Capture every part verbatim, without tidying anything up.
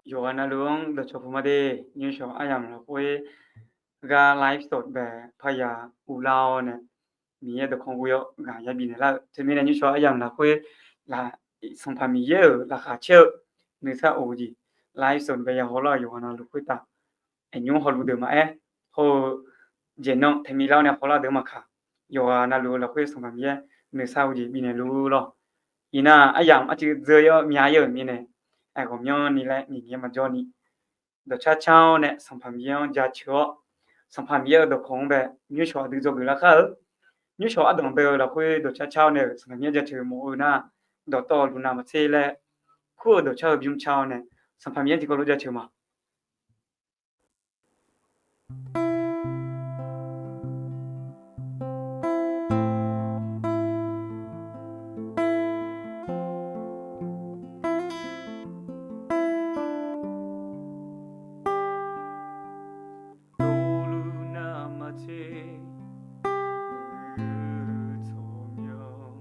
Yawqghaq navluf-anr dawqcawq puq ma de, nymrshawq aryamq lafkhoer gar ไลฟ์สด bae parya uvlar-awr nae, Miqyaer dawqkawq ghoe-awr ghaq ya bifnaeq lar-eu. Teumirnae nymrshawq aryamq lafkhoer, Sanqpaq Miqyaer-euq laqkhaq caer-eu nuisar of-eu jeq ไลฟ์สด bae ya hawlar-euq yawqghaq navluf khoertav aqnymr hawluf deuq maqaer, hawr-eu jeq nan taeqmir lar-awr nae hawlar deuq maqkaq, yawqghaq navluf-eu lafkhoer Sanqpaq Miqyaer nuisar of-eu jeq bifnaeq luf lawr. Iqnan aryamq arcuiv dzeur-awr myav-ir-euq mirnae, aqghawqmyanrni laer nyiq nyaer maqjawr ni, dawqcar car-awr nae Sanqpaq Miqyaer-anr jaceuq-awr, Sanqpaq Miqyaer-euq dawqkawq-anr bae nymrshawq aqdui dzawgeuf lar kar-eu. Nymrshawq ardanq bae-eu lafkhoer dawqcar car-awr nae-euq Sanqpaq Miqyaer jaceuq mawf-eu nar, dawqtawvluf navmaqtser laer kur-eu dawqcar-eu bymr car-awr nae, Sanqpaq Miqyaer tiqkawv lof jaceuq ma. Dawqluf navmaqtser, huiq-eu tsawrmyanr.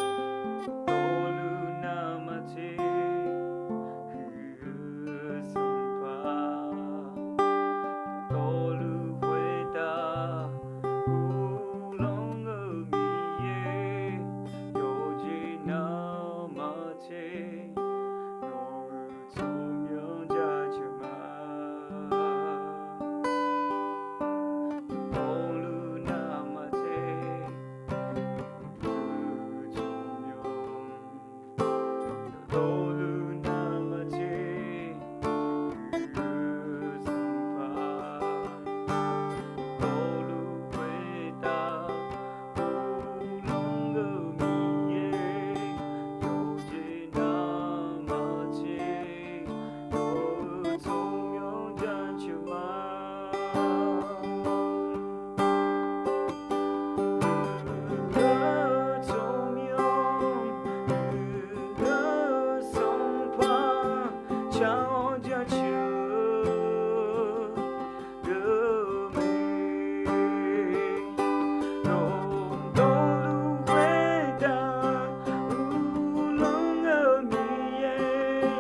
Dawqluf navmaqtser, huiq-eu Sanqpaq. Dawqluf khoertav uvlanr-eu Miqyaer, yawqjeq navmaqtser, nawq-euq tsawrmyanr jaceuq ma. Dawqluf navmaqtser, huiq-eu tsawrmyanr. Dawqluf navmaqtser, huiq-eu Sanqpaq. Dawqluf khoertav uvlanr-eu Miqyaer, yawqjeq navmaqtser, nawq-euq tsawrmyanr jaceuq ma. Huiq-eu tsawrmyanr, huiq-eu Sanqpaq, car-awr jaceuq-eu mae. Nawq dawqluf khoertav uvlanr-eu Miqyaer,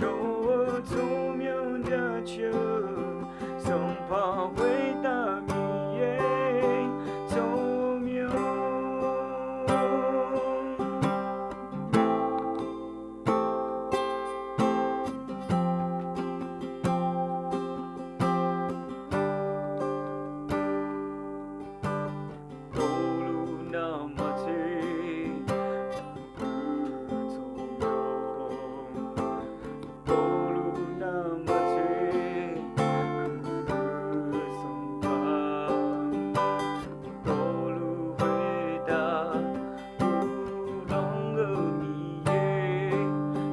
nawq-euq tsawrmyanr jaceuq-eu, Sanqpaq khoertav Miqyaer tsawrmyanr. Dawqluf navmaqtser, huiq-eu tsawrmyanr. Dawqluf navmaqtser, huiq-eu Sanqpaq. Dawqluf khoertav uvlanr-eu Miqyaer,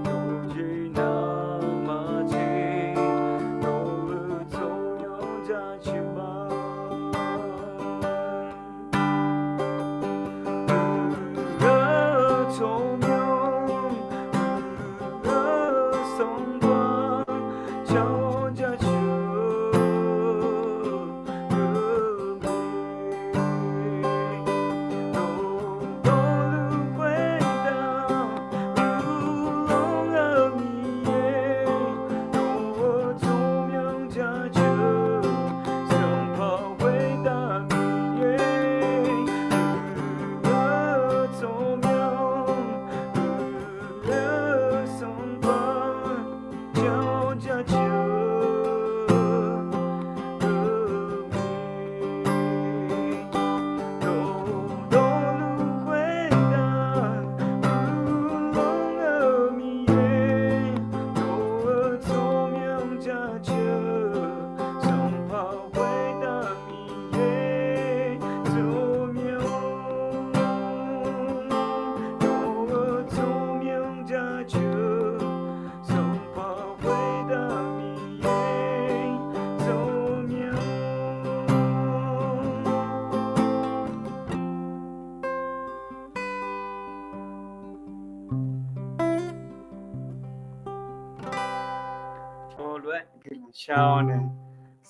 yawqjeq navmaqtser, nawq-euq tsawrmyanr jaceuq ma. Huiq-eu tsawrmyanr, huiq-eu Sanqpaq, car-awr jaceuq-eu mae. Dawqluf khoertav uvlanr-eu Miqyaer, nawq-euq tsawrmyanr jaceuq-eu, Sanqpaq khoertav Miqyaer, huiq-eu tsawrmyanr, huiq-eu Sanqpaq, car-awr jaceuq-eu mae. Dawqdawq luf khoertav uvlanr-eu Miqyaer, nawq-euq tsawrmyanr jaceuq-eu, Sanqpaq khoertav Miqyaer tsawrmyanr, nawq-euq tsawrmyanr jaceuq-eu, Sanqpaq khoertav Miqyaer tsawrmyanr. Heulof-aer guiqlanq shar-awr nae,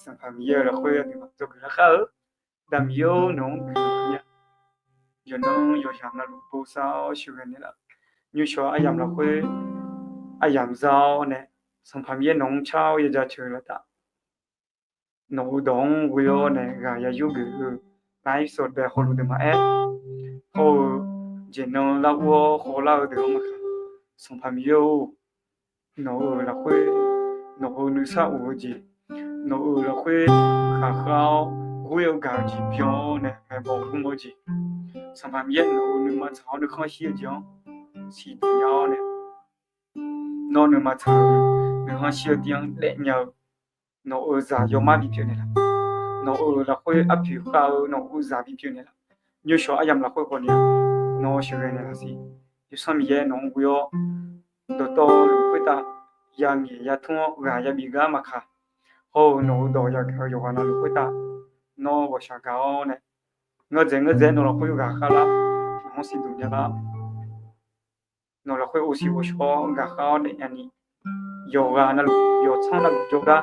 Sanqpaq Miqyaer-euq lafkhoer aqduimaf dzawgeuf lar kar-eu. Aqda Miqyaer-or, nawq-anr guiqlanq nya. Yawqnan yawqyamq navluf bosav-awr sheuqghae naeqlaf. Nymrshawq aryamq lafkhoer aryamq za-awr nae, Sanqpaq Miqyaer nawq-anr car-awr ya jaceuq-eu laftav, nawq-euq dawq-anr ghoe-awr nae ghaq ya yurgeuf-eu, naef sawq daeq hawluf deuq maqaer, hawr-eu jeq nan lar ur-awr hawlar-eu deuq-anr maqkaq, Sanqpaq Miqyaer-or, nawq-euq lafkhoer nawq-euq nuisar of-eu jeq, nawq-euq lafkhoer khaqkhav-awr ghoer-eu gaq-eu jeq byan-awr nae maeqbawq gmr-eu jeq, Sanqpaq Miqyaer nawq-euq nuima tsaq-awr nuikhanr shir-eu jeq-anr siqduq nya-awr nae, nawr nuima tsaq-eu nuikhanr shir-eu tiv-anr daefnya-eu nawq-euq zaq yawmar bipyeuf naeqlaf, nawq-euq lafkhoer arpoeq khav-eu nawq-euq zaq bipyeuf naeqlaf, nymrshawq aryamq lafkhoer khawf ni-a, nawr sheuqghae naeqlaf siq. Yawsanr Miqyaer nawq-anr ghoe-awr dawqtawvluf khoertav yangaeq yatmr-awr ghaq yabif gar maqkaq, hawr-eu nawq-euq dawq yagaq-eu yawqghaq navluf khoertav nawr ghawqshaq gaq-awr nae, ngeur dzaeq ngeur dzaeq nawq lafkhoer ghaqkhav lar, nawq-anr siqduq nya lar, nawq lafkhoer uvsiq uvshawr ghaqkhav-awr daefnya ni, yawqghaq navluf yawqtsanr navluf jawrgar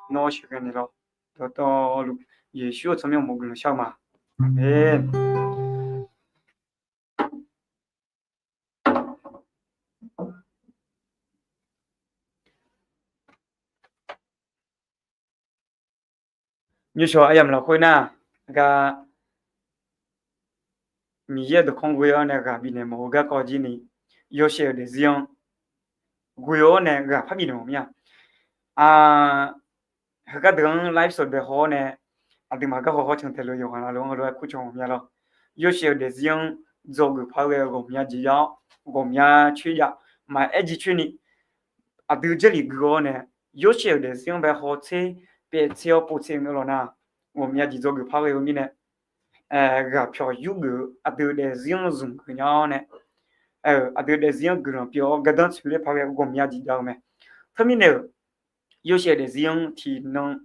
nawr sheuqghae naeqlaf, dawqtawvluf Yeqsur-euq tsawrmyanr uqmov guiqlanq shar-eu ma. Aqmeq. Nymrshawq aryamq lafkhoer nar, gar Miqyaer-euq dawqkawq ghoe-awr nae ghaq bifnaeq mawf-eu garkawv jir ni, yawshaef-euq daefzir-anr ghoe-awr nae ghaq par bifnaeq mawf mir-a. Heugar deuq-anr live sawq daeq haw-awr nae, aqduimaf garkawv hawr can taeq luf yawqghaq navluf-anr heulof-aer kur can mawf mir-a lawr. Yawshaef-euq daefzir-anr dzawgeuf par ghae-eu ghawqmya jeq jav-awr, ghawqmya coer jav, maqaer jircoer ni, aqdui Jarlif gui-awr nae, yawshaef-euq daefzir-anr bae hawtser pyaev tser-awr povtser-eu nga lawq nar, ghawqmya jeq dzawgeuf par ghae-eu mirnae, ghaqpyawq yurgeuf-eu aqdui-euq daefzir-anr zmq geuf nya-awr nae, aqdui-euq daefzir-anr guiqlanq pyeuf-awr gardanr tsoeq ler par ghae ghawqmya jeq jav-eu mae. Teumirnae-euq, yawshaef daefzir-anr tiqnan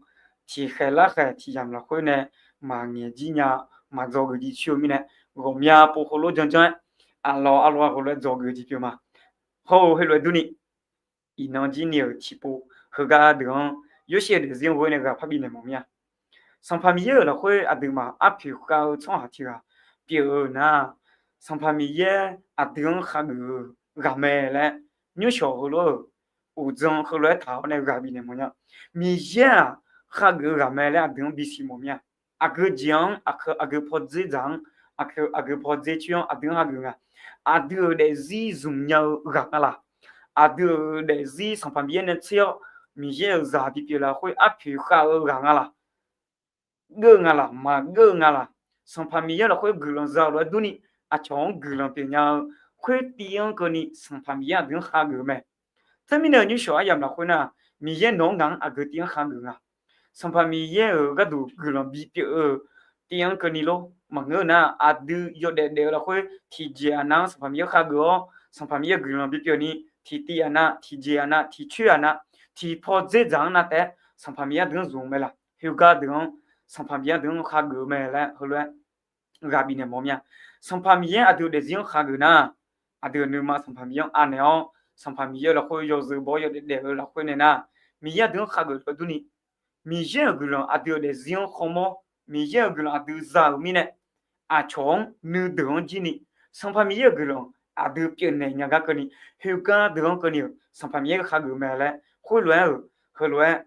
tiqkhaeq larkhaeq tiqyamq lafkhoer nae maqngaeq jir nya, maqdzawgeuf jir coer-eu mirnae, ghawqmya pov heulof janjanr-aer, aqlawq aqlawq-a heulof-aer dzawgeuf jeq pyeuf ma. Hawr-eu heulof-aer durni, iqnan jir ni-euq tiqpov heugar deuq-anr yawshaef daefzir-anr ghoe nae ghaq par bifnaeq mawf mir-a. Sanqpaq Miqyaer-euq lafkhoer aqduimaf arpoeq khav-eu tsawrhaq tiq ghaq pyeuf-eu nar, Sanqpaq Miqyaer aqdui-anr khageuf-eu ghaq mae laer, nymrshawq heulof-euq uqdzan heulof-aer taq-awr nae ghaq bifnaeq mawf nya. Miqyaer-aq khageuf-eu ghaq mae laer aqdui-anr bisiq mawf mir-a. Aqgeu jeq-anr, aqgeu pawdzer dzaq-anr, aqgeu pawdzer coer-anr aqdui-anr khageuf nga. Aqdui-euq daefzir zmq nya-eu ghaq nga laq? Aqdui-euq daefzir Sanqpaq Miqyaer nae tser-awr, Miqyaer-euq zaq bipyeuf lafkhoer arpoeq khav-eu ghaq nga laq? Geur-eu nga laq? Maqgeur-eu nga laq? Sanqpaq Miqyaer lafkhoer guiqlanq za-eu lof-aer durni, aqcawq-anr guiqlanq pyeuf nya-eu khoertiv-anr keuvni Sanqpaq Miqyaer aqdui-anr khageuf-eu mae. Teumirnae nymrshawq aryamq lafkhoer nar, Miqyaer nawq-anr ngaq-anr aqgeu tiv-anr khageuf nga? Sanqpaq Miqyaer-euq gharduq guiqlanq bipyeuf-eu tiv-anr keuvni lor. Maqngeur-eu nar, aqdui yawdaef daef-eu lafkhoer tiqjeq aqnav-anr Sanqpaq Miqyaer khageuf-awr, Sanqpaq Miqyaer guiqlanq bipyeuf ni, tiqtiv aqnav, tiqjeq aqnav, tiqjeq aqnav, tiqpawdzer dzaq-anr navtaef-aer Sanqpaq Miqyaer aqdui-anr zmq mae laq? Heugar deuq-anr Sanqpaq Miqyaer aqdui-anr khageuf-eu mae laer heulof-aer ghaq bifnaeq mawf mir-a. Sanqpaq Miqyaer aqdui-euq daefzir-anr khageuf nar, aqdui-euq nuima Sanqpaq Miqyaer-anr anaeq-awr, Sanqpaq Miqyaer-eu lafkhoer yawzeu baw-awr yawdaef daef-eu lafkhoer nae nar, Miqyaer aqdui-anr khageuf-eu durni, Miqyaer-euq guiqlanq aqdui-euq daefzir-anr khawmawr, Miqyaer-euq guiqlanq aqdui za-euq mirnae, aqcawq-anr nuideuq-anr jir ni, Sanqpaq Miqyaer-euq guiqlanq aqdui pyeufnaeq nya gar keuvni, heugar deuq-anr keuvni-euq Sanqpaq Miqyaer khageuf mae laer khoerlof-aer-euq heulof-aer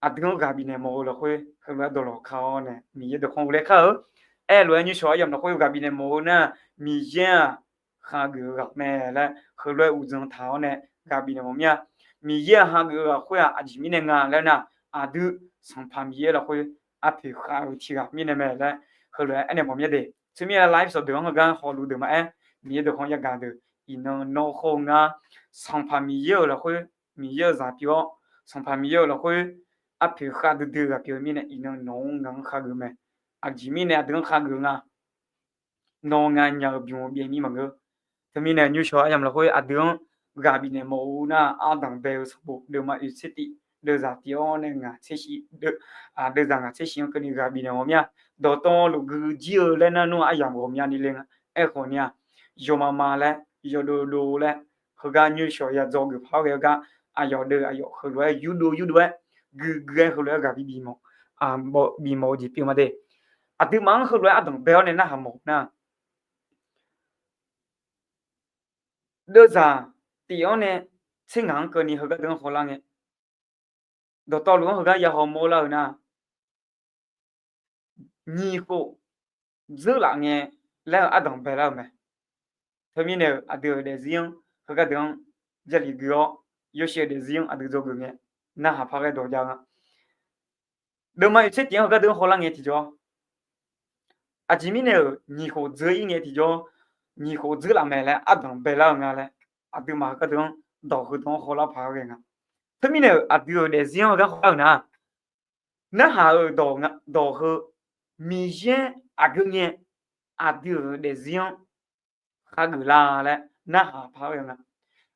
aqdui-anr ghaq bifnaeq mawf-eu lafkhoer heulof-aer dawqlawq ka-awr nae Miqyaer dawqkawq ghofler kar-eu. Aerlof-aer nymrshawq aryamq lafkhoer ghaq bifnaeq mawf-eu nar, Miqyaer-aq khageuf-eu ghaq mae laer heulof-aer uqdzan taq-awr nae ghaq bifnaeq mawf mir-a. Miqyaer-aq khageuf-eu ghaq khoer-aq aqjeq mirnae nga laer nar, aqdui Sanqpaq Miqyaer lafkhoer arpoeq khav-eu tiq ghaq mirnae mae laer heulof-aer aernaeq mawf mir-a de. Teumirnae live sawq deuq-anr heugar hawluf deuq maqaer, Miqyaer dawqkawq yagaq deuq iqnan nawr hawr-eu ngar, Sanqpaq Miqyaer-euq lafkhoer Miqyaer-euq zaq pyeuf-awr, Sanqpaq Miqyaer-euq lafkhoer arpoeq khav duidui ghaq pyeuf-eu mirnae iqnan nawq-anr ngaq-anr khageuf mae. Aqjeq mirnae aqdui-anr khageuf nga. Nawr ngar nya-eu bymr byaev mir maqngeur. Teumirnae nymrshawq aryamq lafkhoer aqdui-anr ghaq bifnaeq mawf-eu nar, ardanq bae-eu sanqbof deuvma oeq tser tiv, deuvzaq tiv-awr nae ngaq tser shif, deuvzaq ngaq tser shif-anr keuvni ghaq bifnaeq mawf mir-a. Dawqtawvluf gui jir-eu laer nar nmr aryamq ghawqmyani le nga. Aerkhawf ni-a, yawma ma laer, yawdov dov laer, heugar nymrshawq ya dzawgeuf par ghae-eu gar, aqyawf deuv aqyawf heulof-aer yurdov yurdov-aer, guiqguiq-aer heulof-aer ghaq bi bif mawf, bif mawf-eu jeq pyeuf ma de. Aqduimaf-anr heulof-aer ardanq bae-awr nae narhaq mawf nar, deuvzaq tif-awr nae tser ngaq-anr keuvni heugar deuq-anr hawlar ngae, dawqtawvluf-anr heugar ya haw mawrlar-eu nar, nyiq khof dzeur laf ngae laer-eu ardanq baelar-eu mae. Teumirnae-euq aqdui-euq daefzir-anr heugar deuq-anr Jarlif gui-awr, Yorsaev-eu daefzir-anr aqdui dzawgeuf ngae, narhaq par ghae dawq jav nga. Deuvma oeq tser tif-anr heugar deuq-anr hawlar ngae tiqjawr, aqjeq mirnae-euq nyiq khof dzeur-ir ngae tiqjawr, nyiq khof dzeur laf mae laer ardanq baelar-eu nga laer, aqduimaf heugar deuq-anr dawq heudawq-anr hawlar paq-aer ghae nga. Teumirnae-euq aqdui-euq daefzir-anr heugar hawlar-eu nar, narhaq-euq dawq heu, Miqyaer aqgeu ngae aqdui-euq daefzir-anr khageuf lar laer narhaq paq-aer ghae nga.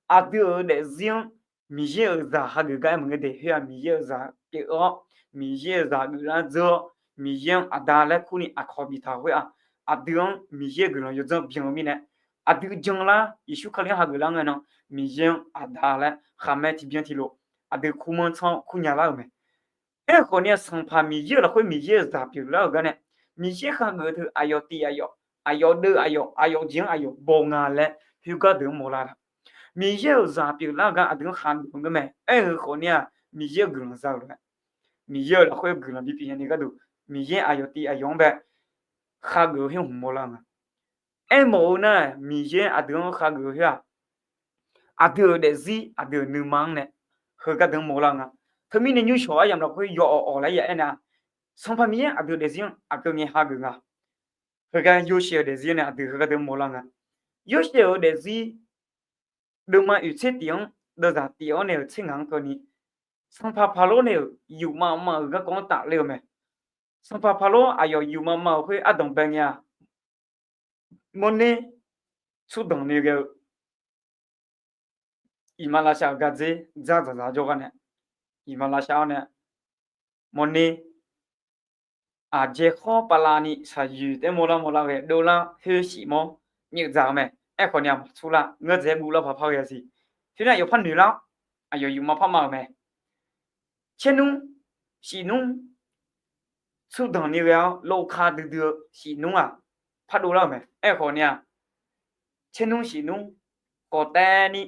Aqdui-euq daefzir-anr Miqyaer-euq zaq khageuf gar aer maqngeur de. Khoer-aq Miqyaer-euq zaq pyeuf-awr, Miqyaer-euq zaq geuflar dzeur-awr, Miqyaer-anr Aqda laer kurni aqkawq biftaq khoer-aq, aqdui-anr Miqyaer-euq guiqlanq yawdzanr byan-eu mirnae, aqdui janlar Yeqsur Kali-anr hageuf lar ngae nan, Miqyaer-anr Aqda laer khaqmae tiqbyan tiqlof aqdui kurmanr tsanr kur nya lar-euq mae. Aerkhawf ni-aq, Sanqpaq Miqyaer-euq lafkhoer Miqyaer-euq zaq pyeuflar-euq gar nae, Miqyaer khageuf-eu teu aqyawf tiv aqyawf, aqyawf deuv aqyawf, aqyawf jeq-anr aqyawf baw nga laer khoergar deuq-anr mawrlar-a. Miqyaer-euq zaq pyeuflar-eu gar aqdui-anr khageuf-eu ngeur mae. Aer-eu khawf ni-aq, Miqyaer-euq guiqlanq za-euq lof-aer, Miqyaer-euq lafkhoer guiqlanq bipyeuf nyani gharduq, Miqyaer aqyawf tiv aqyawf-anr bae khageuf-eu khoer hmq mawrlar-eu nga. Aermawf-eu nar, Miqyaer aqdui-anr khageuf-eu khoer-aq, aqdui-euq daefzir aqdui-euq nuima-anr nae heugar deuq-anr mawrlar-eu nga. Teumirnae nymrshawq aryamq lafkhoer yawawq awq laer ya aernar-aq, Sanqpaq Miqyaer aqdui-euq daefzir-anr aqgeu ngae hageuf nga. Heugar Yorsaev-eu daefzir nae aqdui heugar deuq-anr mawrlar nga. Yorsaev-euq daefzir deuvma oeq tser tif-anr deuvzaq tif-awr nae-euq tser ngaq-anr keuvni, Sanqpaq Paqlor nae-euq yufmav mav-euq garkawv-anr tafler-eu mae. Sanqpaq Paqlor aqyawf yufmav mav-euq khoer ardanq bae ngae-aq, mawrner tsur danqni ghae-eu iqmalavshav-euq gardzer dzardzaq dzaq jawrgar nae, iqmalavshav-awr nae mawrner aqdzae khawr pavlavni shaqyoeq taef-aer mawrlar mawrlar ghae dovlar khoer shif mawr myeuv dzaq-eu mae. Aerkhawf ni-aq maqtsur lar, ngeurdzaeq-aer guvlar paq par ghae-a siq. Khoernar yawqpar noeq lar-awr aqyawf yufmav par mav-euq mae. Caernmr, shifnmr, tsur danqni ghae-awr lov ka duidui-eu shifnmr-aq, par dovlar-euq mae. Aerkhawf ni-aq, caernmr shifnmr khawf taef ni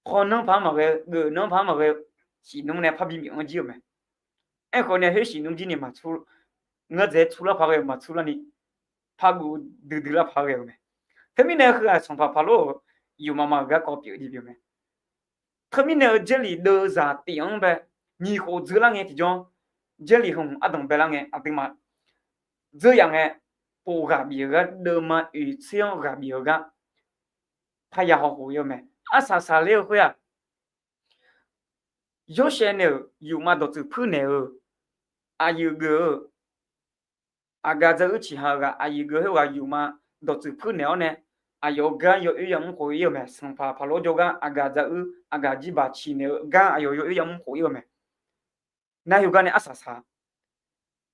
paw nanr paq-anr maqghae-eu, geuf nanr paq-anr maqghae-eu, shifnmr nae par bimyawf-anr jir-euq mae. Aerkhawf ni-aq, khoer shifnmr jir ni maqtsur, ngeurdzaeq-aer tsur lar paq ghae-eu maqtsur larni, par guv duidui lar paq ghae-euq mae. Teumirnae heu-aq Sanqpaq Paqlor-euq yufmav mav-euq garkawv pyeuf-eu jeq pyeuf mae. Teumirnae-eu Jarlif deuvzaq tif-anr bae nyiq khof dzeur lar ngae tiqjawr, Jarlif heu hmq ardanq bae lar ngae aqduimaf dzeur yaf ngae, pov ghaq bif-eu gar, deuvma oeq tser-anr ghaq bif-eu gar parya haw khof-ir-eu mae. Arsaq saqler-eu khoer-aq, Yorsaev nae-euq yufmav dawqtsuif puirnaeq-eu, aqyuif geuf-eu, aqgaf dzaruir ciqha-eu ghaq, aqyuif geuf khoerghaq yufmav dawqtsuif puirnaeq-awr nae, aqyawf-euq gar yawoer yamr khof-ir-eu mae. Sanqpaq Paqlor jawrgar aqgaf dzaruir aqgaf jirbaq ciqnaeq-eu gar aqyawf yawoer yamr khof-ir-eu mae. Nar heugar nae arsaq saq-a.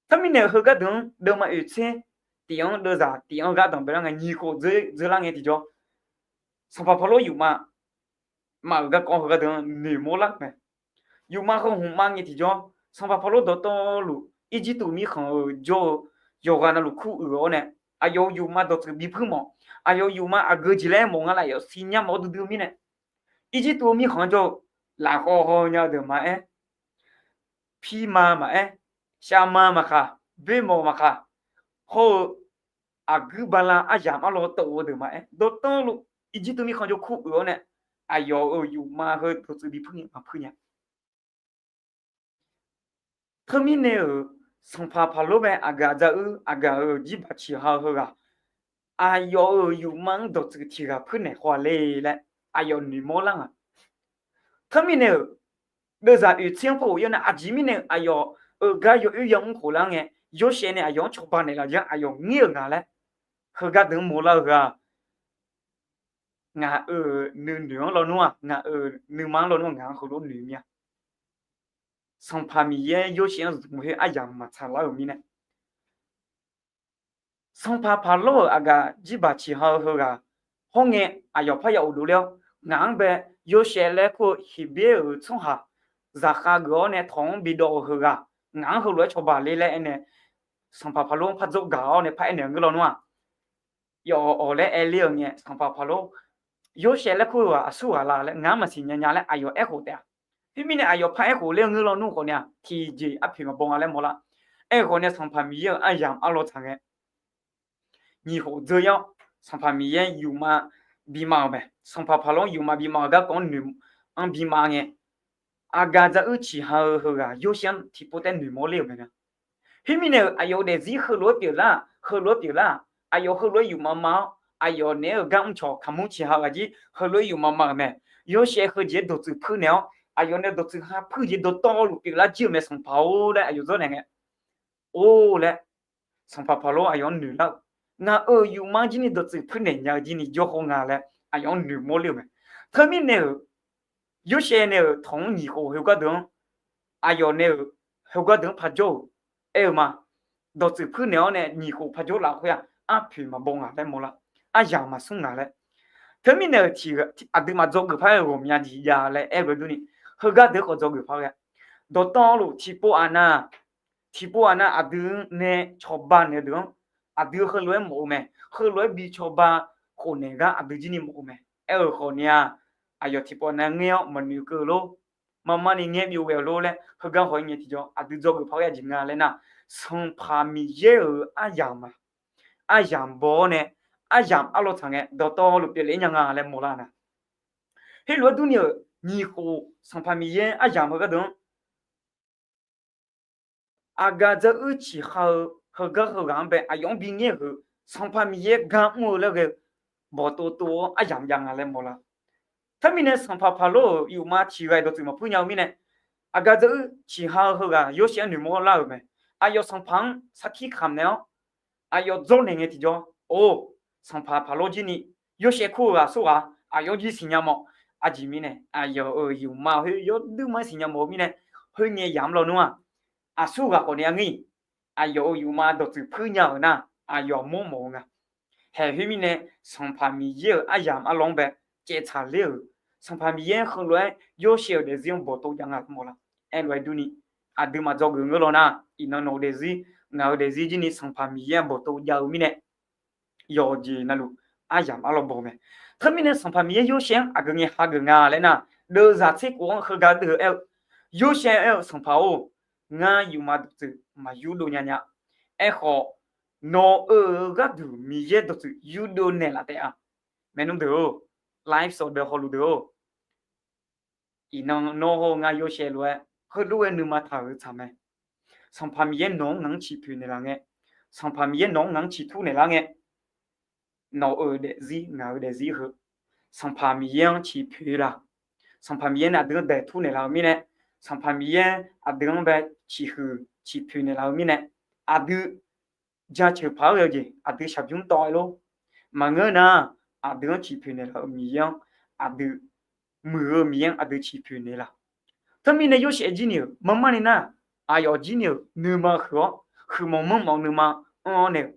Teumirnae-euq heugar deuq-anr deuvma oeq tser tif-anr deuvzaq tif-anr gar danqbae lar ngae, nyiq khof dzeur dzeur lar ngae tiqjawr, Sanqpaq Paqlor yufmav mav-euq garkawv heugar deuq-anr noeqmawr lar-euq mae. Yufmav heu hmq mav ngae tiqjawr, Sanqpaq Paqlor dawqtawvluf Irjirtuv mirkhanq-eu jawr-eu yawqghaq navluf kuruiq-awr nae, aqyawf-euq yufmav dawqtsuif bipuir mawf, aqyawf-euq yufmav aqgeu jeq laer mawf nga laer aqyawf siqnya mawf-awr duidui-eu mirnae, Irjirtuv-eu mirkhanq-anr jawr-eu lafkhawv haw nya-eu deuq maqaer, pirma maqaer, shavma maqkhaq, boermawf maqkhaq, hawr-eu aqguir bala aryamq arlawr tov-eu deuq maqaer, dawqtawvluf Irjirtuv mirkhanq jawr kuruiq-awr nae, aqyawf-euq yufmav heu dawqtsuif bipuir ngae maqpuir nya. Teumirnae-euq Sanqpaq Paqlor mae aqgaf dzaruir aqgaf-euq jirbaq ciqha-eu heughaq, aqyawf-euq yufmav-anr dawqtsuif tiq ghaq puirnaeq haw-a le laer aqyawf noeqmawr lar nga. Teumirnae-euq deuvzaq oeq tser-anr par ghof-ir-awr nae aqjeq mirnae-euq aqyawf-euq gar yawoer yamr khof lar ngae, Yorsaev nae aqyawf-anr cawba naeqlaf-eu jeq-anr aqyawf ngir-euq nga laer heugar deuq-anr mawrlar-eu ghaq, ngaq-euq nuinoeq-anr lawnmr-aq, ngaq-euq nuima-anr lawnmr-aq, ngaq-anr heulof-aer noeq mir-a. Sanqpaq Miqyaer Yorsaev-anr zmq khoer aryamq maqtsaq lar-euq mirnae, Sanqpaq Paqlor-euq aqgaf jirbaq ciqha-eu heughaq hawr ngae, aqyawf parya ghofdov ler-awr, ngaq-anr bae Yorsaev laer kur-eu Heqbyaer-euq tsawrhaq zaqkhav geuf-awr nae tawq-anr bidawv-eu heughaq, ngaq-anr heulof-aer cawba le laer aernae, Sanqpaq Paqlor-anr par dzawr gaq-awr nae par aernaeq-eu ngeur lawnmr-aq, yawf awq laer aer ler-eu ngae, Sanqpaq Paqlor Yorsaev laer kur-eu ghaq aqsur ghaq la laer ngar maqsiq nya nya laer aqyawf aerkhof taef-a. Khoermirnae aqyawf par aerkhof ler-eu ngeur lawnmr khawf ni-aq, tiqjeq arpoeq maqbaw nga laer mawrlar. Aerkhawf nae Sanqpaq Miqyaer-euq aryamq arlawr tsaq ngae, nyiq khof dzeur-awr, Sanqpaq Miqyaer yufmav bimav-euq mae. Sanqpaq paqlor-anr yufmav bimav-euq garkawv-anr noeq-anr bimav ngae, aqgaf dzaruir ciqha-eu heughaq Yorsaev-anr tiqpov taer noeqmawr ler-euq mae na. Khoermirnae-euq aqyawf-euq daefzir heulof-aer pyeuflar-aq, heulof-aer pyeuflar-aq, aqyawf heulof-aer yufmav mav-awr, aqyawf naeq-aer-euq gar mrcawq kaqmur ciqha-eu ghaq jir heulof-aer yufmav mav-euq mae. Yorsaev heujeq-aer dawqtsuif puir naeq-awr, aqyawf nae dawqtsuif ha puir jeq dawqtawvluf pyeuflar jir-euq mae Sanqpaq-or laer aqyawf dzawrnaeq ngae, or laer Sanqpaq paqlor aqyawf-anr noeqlar-euq, ngaq-euq yufmav jir ni dawqtsuif puir naeq nya-eu jir ni jawr khawr nga laer aqyawf-anr noeqmawr ler-euq mae. Teumirnae-euq, Yorsaev nae-euq tawq-anr nyiq khof heugar deuq-anr, aqyawf nae-euq heugar deuq-anr par jawr-euq aer-eu ma. Dawqtsuif puir naeq-awr nae nyiq khof par jawr laf khoer-aq, arpoeq maqbaw ngaq laer mawrlar. Aryamq maqsmr ngaq laer. Teumirnae-euq tiq aqduimaf dzawgeuf par-aer ghawqmya jeq jav laer aer-eu lof-aer durni, heugar deuq khawf dzawgeuf par ghae, dawqtawvluf tiqpov aqnav tiqpov aqnav aqdui nae cawba naeq-eu deuq-anr, aqdui heulof-aer mawf-eu mae. Heulof-aer bi cawba khofnaeq gar aqdui jir ni mawf-eu mae. Aer-eu khawf ni-aq, aqyawf tiqpov aqnav ngaer-awr maqnoeq keuv-eu lor, marmar ni ngaer byov ghae-eu lor laer heugar khawf-ir ngae tiqjawr aqdui dzawgeuf par ghae jeq nga laer nar, Sanqpaq Miqyaer-euq aryamq ma. Aryamq baw-awr nae, aryamq arlawr tsaq ngae dawqtawvluf pyeufler nya nga laer mawrlar na. Heulof-aer durni-euq nyiq khof Sanqpaq Miqyaer aryamq heugar deuq-anr aqgaf dzaruir ciqha-eu heugar heughaq-anr bae aqyawf-anr bingaer-euq Sanqpaq Miqyaer gar mr-eu laer ghae-eu bawqtov tov-awr aryamq jav nga laer mawrlar. Teumirnae Sanqpaq paqlor-euq yufmav tiq ghaq-iq dawqtsuif maqpuir nya-eu mirnae, aqgaf dzaruir ciqha-eu heughaq Yorsaev-anr noeqmawr lar-euq mae. Aqyawf Sanqpaq-anr sarkir kamq naeq-awr, aqyawf dzawrnaeq ngae tiqjawr, or, Sanqpaq paqlor jir ni Yorsaev kur-eu ghaq aqsur ghaq aqyawf jir siqnya mawf. Aqjeq mirnae aqyawf-euq yufmav khoer yawduir ma-aer siqnya mawf-eu mirnae, khoerngae yamq-anr lawnmr-aq, aqsur ghaq khawf ni-a ngir, aqyawf-euq yufmav dawqtsuif puir nya-euq nar, aqyawf mawrmawf-eu nga. Haeq khoermirnae, Sanqpaq Miqyaer-euq aryamq arlawr-anr bae caevtsaq ler-euq, Sanqpaq Miqyaer heulof-aer Yorsaev-euq daefzir-anr bawqtov jav nga laer mawrlar. Aerlof-aer durni, aqduimaf dzawgeuf ngeur law nar, iqnan nawq-eu daefzir, ngaq-euq daefzir jir ni Sanqpaq Miqyaer-anr bawqtov jav-eu mirnae, yawqjeq navluf aryamq arlawr baw mae. Teumirnae Sanqpaq Miqyaer Yorsaev-anr aqgeu ngae hageuf nga laer nar, deuvzaq tser khof-anr heugar deuv-eu aer-eu, Yorsaev aer-eu, Sanqpaq-or, ngar yufmav dawqtsuif maqyurdov nya nya. Aerkhawf, nawq-euq gharduq Miqyaer dawqtsuif yurdov naeqlaf taef-a. Maernmr deuq-or, live sawqdeuq hawluf deuq-or, iqnan nawr hawr-eu ngar Yorsaev lof-aer heulof-aer nuima taq-euq tsaq mae. Sanqpaq Miqyaer nawq-anr ngaq-anr ciqpoeq naeqlaf ngae, Sanqpaq Miqyaer nawq-anr ngaq-anr ciqtur naeqlar ngae, nawq-euq daefzir ngaq-euq daefzir heu, Sanqpaq Miqyaer-anr ciqpoeq la? Sanqpaq Miqyaer nae aqdui-anr daeqtur naeqlaf-eu mirnae, Sanqpaq Miqyaer aqdui-anr bae ciqhuiq ciqpoeq naeqlaf-eu mirnae, aqdui jaceuq paq-aer ghae-eu jeq aqdui shaqbymr tawv-aer lor. Maqngeur nar, aqdui-anr ciqpoeq naeqlaf-euq Miqyaer-anr, aqdui muiq-eu Miqyaer-anr aqdui ciqpoeq naeqlaf. Teumirnae Yorsaev jir ni-euq marmar ni nar, aqyawf jir ni-euq nuima huiq-awr, huiqmawf manrmawf nuima anr-awr nae-euq,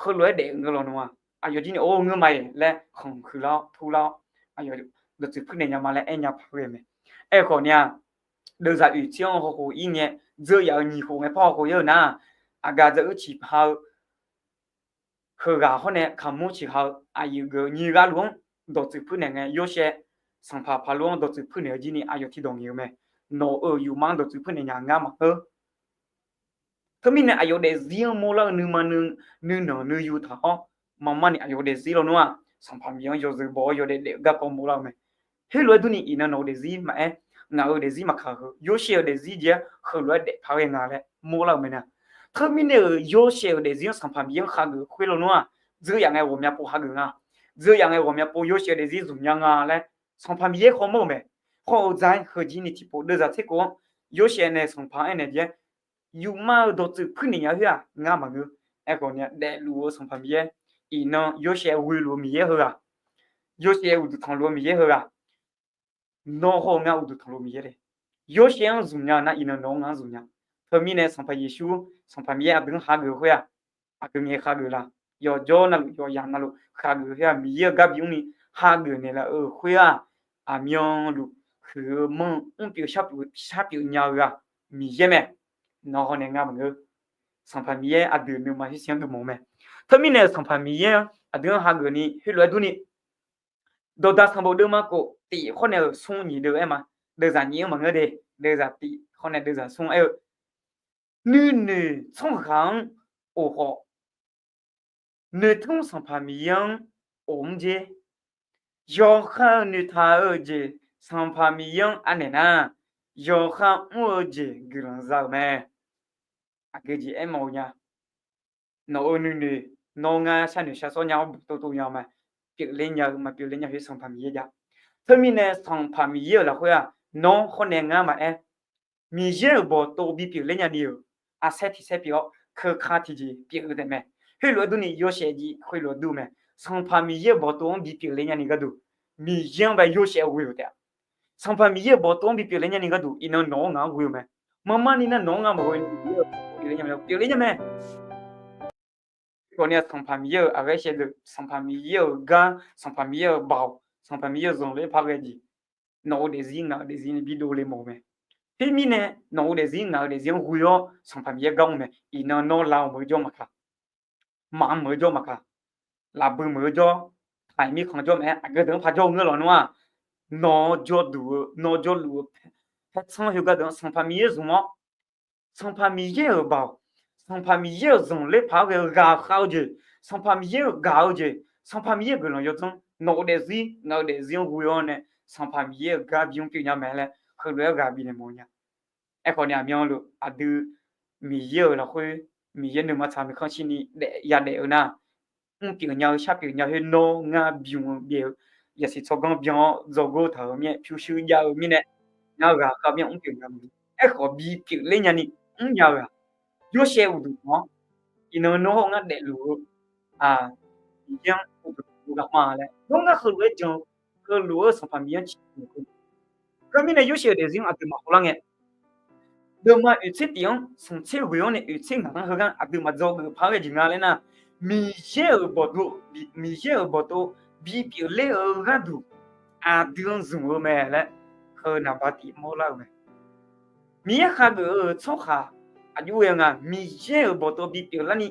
heulof-aer daef-eu ngeur lawnmr-a. Aqyawf jir ni or ngeur ma-iq laer khanq huiqlar-awr turlar-awr, aqyawf dawqtsuif puir naeq nya ma laer aer nya paq ghae mae. Aerkhawf ni-a, deuvzaq oeq tser-anr hawkhof ir ngae, dzeur yaf-euq nyiq khof ngae par hawkhof ir-eu nar, aqgaf dzaruir ciqha-eu heughaq hawr nae kaqmur ciqha-eu aqyuif geuf nyiq ghaq luf-anr dawqtsuif puir naeq ngae, Yorsaev Sanqpaq paqlor-anr dawqtsuif puir naeq-eu jir ni aqyawf tiqdawq ngaeq-eu mae. Nawq-euq yufma-anr dawqtsuif puir naeq nya ngar maqngeur. Teumirnae aqyawf daefzir-anr mawrlar-eu nuima nuinanq nuiyu taq-awr, maqmar ni aqyawf daefzir lawnmr-aq, Sanqpaq Miqyaer-anr yawzeu baw-awr yawdaef daef-eu garkawv mawrlar-eu mae. Khoerlof-aer durni iqnan nawq-eu daefzir maqaer, ngaq-euq daefzir maqkaq heu, Yorsaev-euq daefzir jeq-aer heulof-aer daef paq ghae nga laer mawrlar-eu mae na. Teumirnae-euq Yorsaev-euq daefzir-anr Sanqpaq Miqyaer-anr hageuf khoer lawnmr-aq, dzeur yaf ngae ghawqmya pov hageuf nga. Dzeur yaf ngae ghawqmya pov Yorsaev-euq daefzir zmq nya nga laer Sanqpaq Miqyaer khawr mawr-eu mae. Khawr-eu dzaq-aer heujeq ni tiqpov deuvzaq tser khof-anr Yorsaev nae Sanqpaq aernaeq jeq-aer, yufma-eu dawqtsuif puir naeq nya khoer-aq ngar maqngeur. Aerkhawf ni-a, daefluf-eu Sanqpaq Miqyaer, iqnan Yorsaev ghoeluf-eu Miqyaer heughaq, Yorsaev uqduq tanqluf-eu Miqyaer heughaq, nawr hawr-eu ngar uqduq tanqluf-eu Miqyaer le. Yorsaev-anr zmq nya nar, iqnan nawq-anr ngar-anr zmq nya. Teumirnae Sanqpaq Yeqsur, Sanqpaq Miqyaer aqdui-anr hageuf khoer-aq, aqgeu ngae hageuf la? Yawqjawr navluf, yawqyamq navluf hageuf khoer-aq, Miqyaer-euq gar bimr ni hageuf naeqlaf-eu khoer-aq, aqmyanluf huiq-eu manr-eu mrpyeuf sharpyeuf nya-eu ghaq Miqyaer mae. Nawr hawr nae ngar maqngeur. Sanqpaq Miqyaer aqdui nuima shuir shuir-anr geufmawf-eu mae. Teumirnae-euq Sanqpaq Miqyaer-anr aqdui-anr hageuf ni khoerlof-aer durni Dawqdaq sanqbof deuvma khof tif khawr nae-euq smr nyiq deuv-aer ma. Deuvzaq nyiq-anr maqngeur de, deuvzaq tif khawr nae deuvzaq smr aer-eu, nuinoeq tsawrhaq-anr of khawf, noeqtmr Sanqpaq Miqyaer-anr of mr jer. Yawqha-euq noeqtaq-eu jeq Sanqpaq Miqyaer-anr anaeq nar, yawqha mr-eu jeq guiqlanq za-euq mae. Aqgeu jeq aermawf-eu nya. Nawq-euq nuinoeq, nawr ngar sharnoeq shar sawr nya-awr bawqtov tov nya-eu mae. Pyeufler nya-eu maqpyeufler nya khoer Sanqpaq Miqyaer jav. Teumirnae Sanqpaq Miqyaer-euq lafkhoer-aq, nawr khawr nae ngar maqaer, Miqyaer-euq bawqtov bipyeuf ler nyani-euq arsaer tiq saer pyeuf-awr, keuka tiqjeq pyeuf-eu taef mae. Khoerlof-aer durni yawshaef jeq khoerlof-aer dur mae. Sanqpaq Miqyaer-euq bawqtov-anr bipyeuf ler nyani gharduq, Miqyaer-anr bae yawshaef ghoe-euq taef-a. Sanqpaq Miqyaer-euq bawqtov-anr bipyeuf ler nyani gharduq, iqnan nawq-anr ngaq-anr ghoe-eu mae. Marmarni nar nawq-anr ngar maqghoe-ni pyeuf ler nya mae, pyeuf ler nya mae. Khawfni-aq, Sanqpaq Miqyaer-euq aqghaer shaevdeuq, Sanqpaq Miqyaer-euq gar, Sanqpaq Miqyaer-euq baoq, Sanqpaq Miqyaer-euq zanqler paq ghae jeq, nawq-euq daefzir ngaq-euq daefzir ni bidov le mawf-eu mae. Khoermirnae, nawq-euq daefzir ngaq-euq daefzir-anr ghoe-awr Sanqpaq Miqyaer gar mr mae. Iqnan nawr lavmeuq-eu jawr maqkaq, maqmeuq-eu jawr maqkaq, lafbui meuq-eu jawr, taq-iq mirkhanq jawr mae-aer aqgeu deuq-anr par jawr-eu ngeur lawq nmr-aq, nawq-awr jawrduq-eu, nawq-awr jawrluf-eu paertsanr khoergar deuq-anr Sanqpaq Miqyaer zmq-awr, Sanqpaq Miqyaer-euq baoq, Sanqpaq Miqyaer-euq zanqler paq-aer ghae-eu ghaqkhav-eu jeq, Sanqpaq Miqyaer-euq gaq-eu jeq, Sanqpaq Miqyaer-euq guiqlanq yawdzanr, nawq-euq daefzir ngaq-euq daefzir-anr ghoe-awr nae, Sanqpaq Miqyaer-euq gar bimr pyeuf nya mae laer heulof-aer ghaq bifnaeq mawf nya. Aerkhawfni aqmyanluf aqdui Miqyaer-euq lafkhoer, Miqyaer nuima tsaq nuikhanr shirni daef yadaef-eu nar, mrpyeuf nya-eu sharpyeuf nya khoer nawr ngar bym-eu byaeq-eu, yasiq tsawrganr byan-awr dzawgor taq-euq mirnae pyurshuir jav-eu mirnae, ngar ghaqkhav mir-a mrpyeuf nya-eu. Aerkhawf bipyeuf ler nyani mrnya-eu-aq, yawshaef uqduq tanq-awr, iqnan nawr hawr ngar daefluf-eu, Miqyaer-anr uqduq tanq-eu ghaq ma laer nawr ngar heulof-aer jan-eu, heulof-eu Sanqpaq Miqyaer-anr ciqnaeq-eu. Khoermirnae yawshaef-euq daefzir-anr aqduimaf hawlar ngae, deuvma oeqtser tif-anr sanqtser ghoeq-anr nae oeqtser ngaq-anr heugar aqduimaf dzawgeuf paq-aer ghae jeq nga laer nar, Miqyaer-euq bawqtov, Miqyaer-euq bawqtov bipyeuf ler-eu gharduq aqdui-anr zmq-eu mae laer heu naqba tif mawrlar-euq mae. Miqyaer khageuf-euq tsawrhaq aqjox ghae nga, Miqyaer-euq bawqtov bipyeuf larni,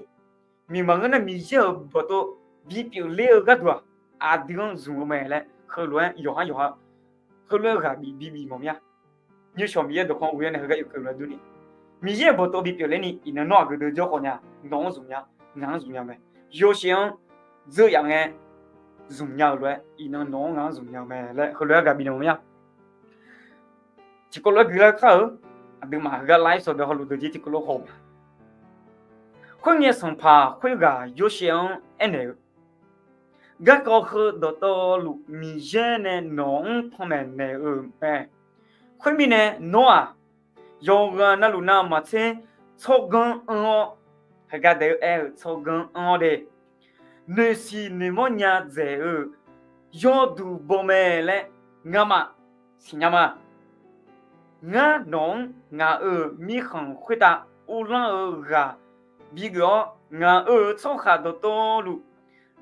miqmaq ngeur nar Miqyaer-euq bawqtov bipyeuf ler-eu gharduq-aq, aqdui-anr zmq-eu mae laer heulof-aer yawqhar yawqha heulof-aer ghaq bif bibif mawf mir-a. Nymrshawq Miqyaer dawqkawq ghoe-awr nae heugar yawkeuv lof-aer durni, Miqyaer-euq bawqtov bipyeuf lerni iqnan nawr aqgeu deuq jawr khawf nya, nawq-anr zmq nya, ngaq-anr zmq nya mae. Yawshaef-anr dzeur yaf ngae zmq nya-euq lof-aer iqnan nawq-anr ngaq-anr zmq nya-eu mae laer heulof-aer ghaq bifnaeq mawf mir-a. Tiqkawv lof-aer guiqlar kar-eu, aqduimaf heugar live sawq deuq hawluf deuq jir tiqkawv lof haw-eu. Khoerngae sanqpaq khoerghaq yawshaef-anr aernaeq-eu, garkawv heu dawqtawvluf Miqyaer nae nawq-anr panmaeq naeq-euq mae. Khoermirnae nawr-aq, yawqghaq navluf navmaqtser tsawrganr anr-awr, heugar daef-eu aer-eu tsawrganr anr-awr de, noeqsiq noeqmawr nya dzaeq-eu yawduq baw mae laer ngamaf siqnya ma. Ngar nawq-anr ngaq-euq mirkhanq khoertav uvlanr-eu ghaq bigeuf-awr, ngaq-euq tsawrhaq dawqtawvluf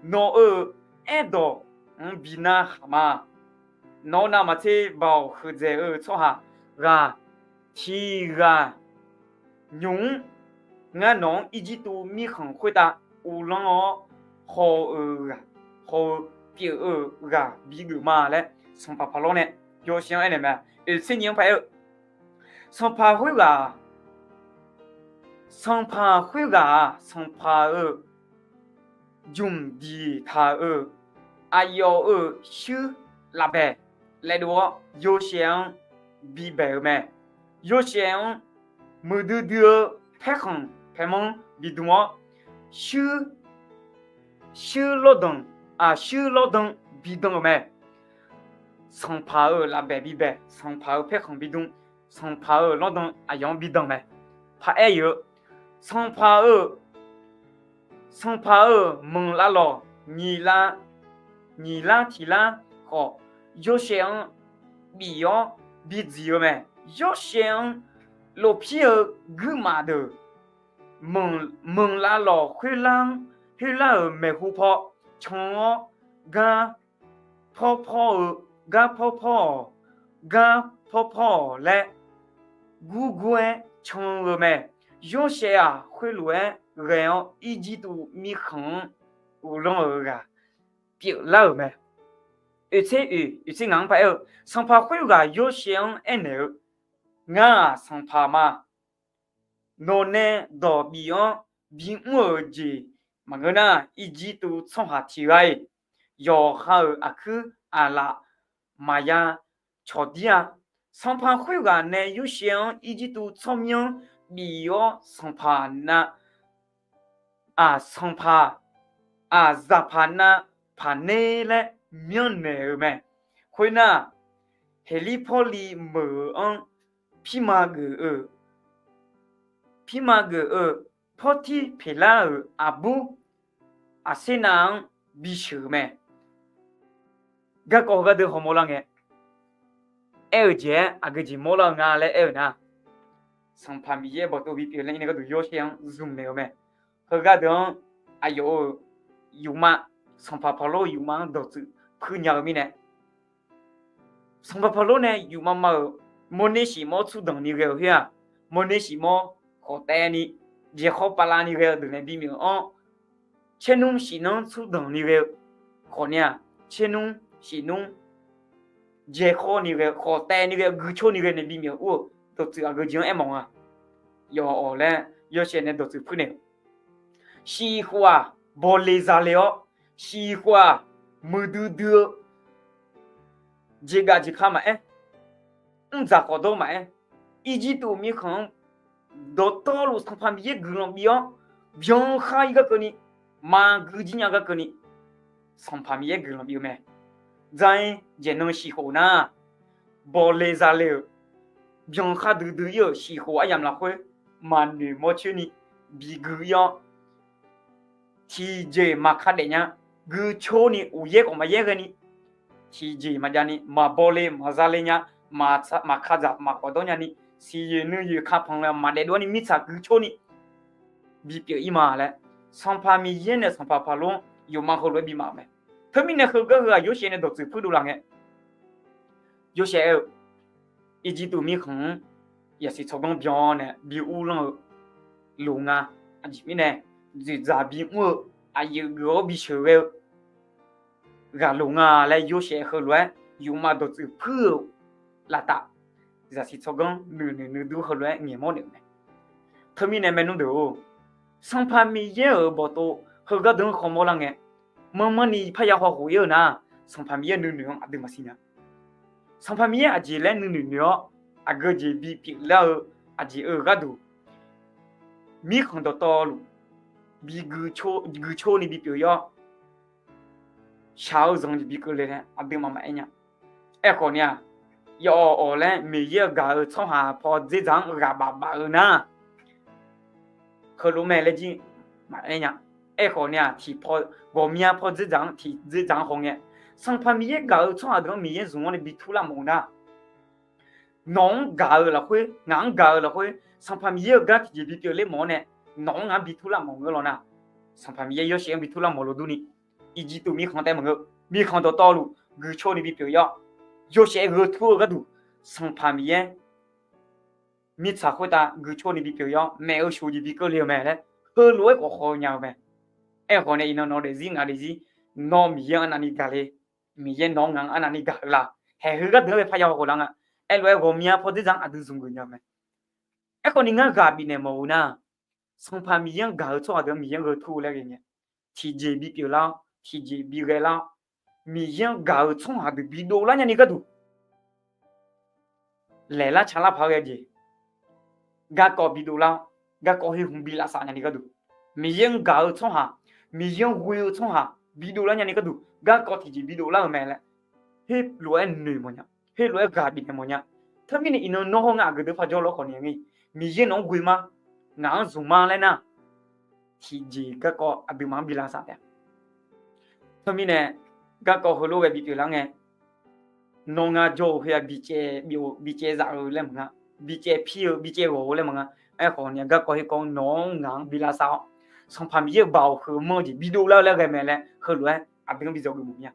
nawq-euq aerdawq-anr bi narhaq ma. Nawq-eu navmaqtser baoq huiqdzaeq-eu tsawrhaq ghaq tiq ghaq nymq-mr, ngar nawq-anr Irjirtuv mirkhanq khoertav uvlanr-awr haw-eu ghaq, haw-eu pyeuf-eu ghaq bigeuf ma laer sanqpaq paq lawr nae yawshaef-anr aernaeq mae. Oeqtser nyiq-anr paq aer-eu, sanqpaq khoerghaq, sanqpaq khoerghaq-aq, sanqpaq-euq jmq diqtaq-euq aqyawf-euq shuir lafbaeq laevdov-awr yawshaef-anr bibaeq-eu mae. Yawshaef-anr muiqdui dui-eu paerkhanq paermanr bidm-awr, shuir, shuir lawrdanq, aq, shuir lawrdanq bidan-euq mae. Sanqpaq-euq lafbaeq bibaeq, sanqpaq-euq paerkhanq bidm, sanqpaq-euq lawrdanq aqyawf-anr bidan mae. Paq aer-eu, sanqpaq-euq, sanqpaq-euq manq lavlawq nyiq lar, nyiq lar tiq lar khawf, yawshaef-anr bif-awr bidziq-eu mae. Yawshaef-anr lofpir-eu guirmaf deuq, manq, manq lavlawq khoerlar-anr, khoerlar-euq maeqhu paw can-awr, gar pawrpawr-eu, gar pawrpawr-awq, gar pawrpawr-awq laer gurgur-aer can-eu mae. Yawshaef-aq, khoerlof-aer ghae-awr Irjirtuv mirkhanq-anr uvlanr-eu ghaq pyeuflar-euq mae. oeq tser oeq, oeq tser ngaq-anr paraer-eu, Sanqpaq khoerghaq Yorsaev-anr aernaeq-eu, Ngar-aq sanqpaq ma. Nawqnae dawq bif-anr bimr-euq jeq maqngeur nar, Irjirtuv tsawrhaq tiq ghaq-iq yawqha-euq aqkuir aqlaf maqya cawqdir-a. Sanqpaq khoerghaq nae Yorsaev-anr Irjirtuv tsawrmyanr bif-awr sanqpaq na, aq, sanqpaq, aq, zaqpaq nav paq ner laer myanrnaeq-eu mae. Khoernar, Heqlir Pawrliv meuq-eu-anr pirma geuf-eu, pirma geuf-eu Pawrtir Peqlar-euq aqbur Aqsernav-anr bisheuq-eu mae. Garkawv heugar deuq hawmawr lar ngae, aer-eu jeq-aer aqgeu jeq mawrlar-eu nga laer aer-eu nar, Sanqpaq Miqyaer bawqtov bipyeuf laer irnae gharduq Yorsaev-anr zmqnaeq-eu mae. Heugar deuq-anr aqyawf-euq yufma, sanqpaq Paqlor-eu yufma-anr dawqtsuif puirnya-eu mirnae, sanqpaq Paqlor nae yufma ma-euq mawrner shif mawr tsur danqni ghae-eu khoer-aq, mawrner shif mawr khawf taevni, jaeqkhawr pavlavni ghae-eu deuq nae bimyaq-anr, caernmr shif nanr tsur danqni ghae-eu khawfni-aq, caernmr shif nmr jaeqkhawrni ghae-eu khawf taevni ghae-eu guicor ni ghae nae bimyaq ur-eu dawqtsuif aqgeu jeq-anr aermawf nga. Yawf-awq laer Yorsaev nae dawqtsuif puirnaeq-eu, shif khof-aq bawle zale-awr, shif khof-aq muiqdui dui-eu jeqgaf jeqka maqaer, mrdzaq khawf dawr maqaer, Irjirtuv mirkhanq-anr dawqtawvluf Sanqpaq Miqyaer guiqlanq bif-awr, byan khar-ir gar keuvni, maqgui jir nya gar keuvni, Sanqpaq Miqyaer guiqlanq bif-eu mae. Dzar-ir jaeqnan shif khof nar, bawle zale-euq byan khar duidui-ir-euq shif khof aryamq lafkhoer maqnoeq mawrcoer ni bigui-ir-awr, tiqjeq maqka daef nya, guicor ni uqyaer khawf maqyaer ghaeni, tiqjeq maqjav ni maqbawle maqzale nya, maqka dzaq maqkawf dawr nyani, siqyoeq nuiyoeq kapanq-a maqdaef dov-ar ni mirtsaq guicor ni bipyeuf-ir ma laer, Sanqpaq Miqyaer nae sanqpaq Paqlor-anr yufma heulof-aer bimaf-euq mae. Teumirnae heugar heu-aq Yorsaev nae dawqtsuif puirdov laf ngae, Yorsaev aer-eu, Irjirtuv mirkhanq-anr yasiq tsawrganr byan-awr nae bi ur lanr-eu loq nga. Aqjeq mirnae dzoeqdzaq bimr-eu, aqyuif geuf-awr bisheuq ghae-eu ghaq loq nga laer Yorsaev heulof-aer yufma dawqtsuif puir-euq laftav, zaqsiq tsawrganr nuinoeq nuidur heulof-aer ngaeq mawrnaeq-euq mae. Teumirnae maernmr deuq-or, Sanqpaq Miqyaer-euq bawqtov heugar deuq-anr khawmawr lar ngae, manrmanrni parya hawkhof-ir-eu nar, Sanqpaq Miqyaer nuinoeq-anr aqdui maqsiq nya. Sanqpaq Miqyaer aqjeq laer nuinoeq noeq-awr, aqgeu jeq bipyeuf lar-eu aqjeq-euq gharduq, mirkhanq dawqtawvluf bi guicor ni bipyeuf-ir-awr, shaq-eu zanq jeq bi keuvle laer aqduimaf maqaer nya. Aerkhawf ni-aq, yawf-awq laer Miqyaer-euq gaq-eu tsawrhaq paw dzerdzaq-anr ghaq baf baf-eu nar, heulof mae laer jir maqaer nya. Aerkhawf ni-aq, tiqpaw, ghawqmya paw dzerdzaq-anr tiq dzerdzaq-anr hawngae, Sanqpaq Miqyaer gaq-eu tsawrhaq deuq-anr Miqyaer zmq-awr nae bi turlar mawf-eu nar, nawq-anr gaq-eu lafkhoer, ngaq-anr gaq-eu lafkhoer, Sanqpaq Miqyaer-euq gar tiqjeq bipyeuf ler mawf-awr nae, nawq-anr ngaq-anr bi turlar mawf-eu lawr nar, Sanqpaq Miqyaer Yawshaef-anr bi turlar mawf lawr durni, Irjirtuv mirkhanq taef maqngeur, mirkhanq dawqtawvluf guiqcawr ni bipyeuf-ir-awr, Yawshaef gheu tur-eu gharduq, Sanqpaq Miqyaer mirtsaq khoertav guiqcawr ni bipyeuf-ir-awr, maef-eu shuf jeq bi keuvle-eu mae laer, heulof-aer khawf haw-eu nya-eu mae. Aerkhawf nae iqnan nawq daefzir ngaq daefzir, nawr Miqyaer-anr arnavni gaq le, Miqyaer nawq-anr ngaq-anr arnavni gaq-eu la, haeq heu gharduq-anr bae parya hawkhof lar nga. Aerlof-aer ghawqmya paw dzerdzaq-anr aqdui zmq geuf nya-eu mae. Aerkhawf ni ngar ghaq bifnaeq mawf-eu nar, Sanqpaq Miqyaer-anr gaq-eu tsawrhaq deuq-anr Miqyaer-anr gheu tur-eu laer ghae ngae, tiqjeq bipyeuf lar-awr, tiqjeq bi ghae lar-awr, Miqyaer-anr gaq-eu tsawrhaq deuq bidov lar nyani gharduq, laeqlar calar paq-aer ghae jeq, garkawv bidov lar-awr, garkawv heu hmq bi lavsav nyani gharduq, Miqyaer-anr gaq-eu tsawrhaq, Miqyaer-anr ghoe-eu tsawrhaq bidov lar nyani gharduq, garkawv tiqjeq bidov lar-eu mae laer, heulof-aer noeq mawf nya, heulof-aer ghaq bifnaeq mawf nya. Teumirnae iqnan nawr hawr nga aqgeu deuq par jawr lawr khawf ni, Miqyaer nawq-anr ghoe ma, ngaq-anr zmq ma laer nar, tiqjeq garkawv aqduimaf-anr bi lavsav taef-a. Teumirnae garkawv heulof ghae bipyeuf lar ngae, nawr ngar jawr-eu khoer-aq, bicaev zaf-eu laer maqnga, bicaev pir-eu bicaev ghawq-eu laer maqnga. Aerkhawf ni garkawv herkawv nawq-anr ngaq-anr bi lavsav-awr, Sanqpaq Miqyaer-euq baoq heu manr-eu jeq bidov lar-eu laer ghae mae laer heulof-aer aqdui-anr bi dzawgeuf mawf mir-a.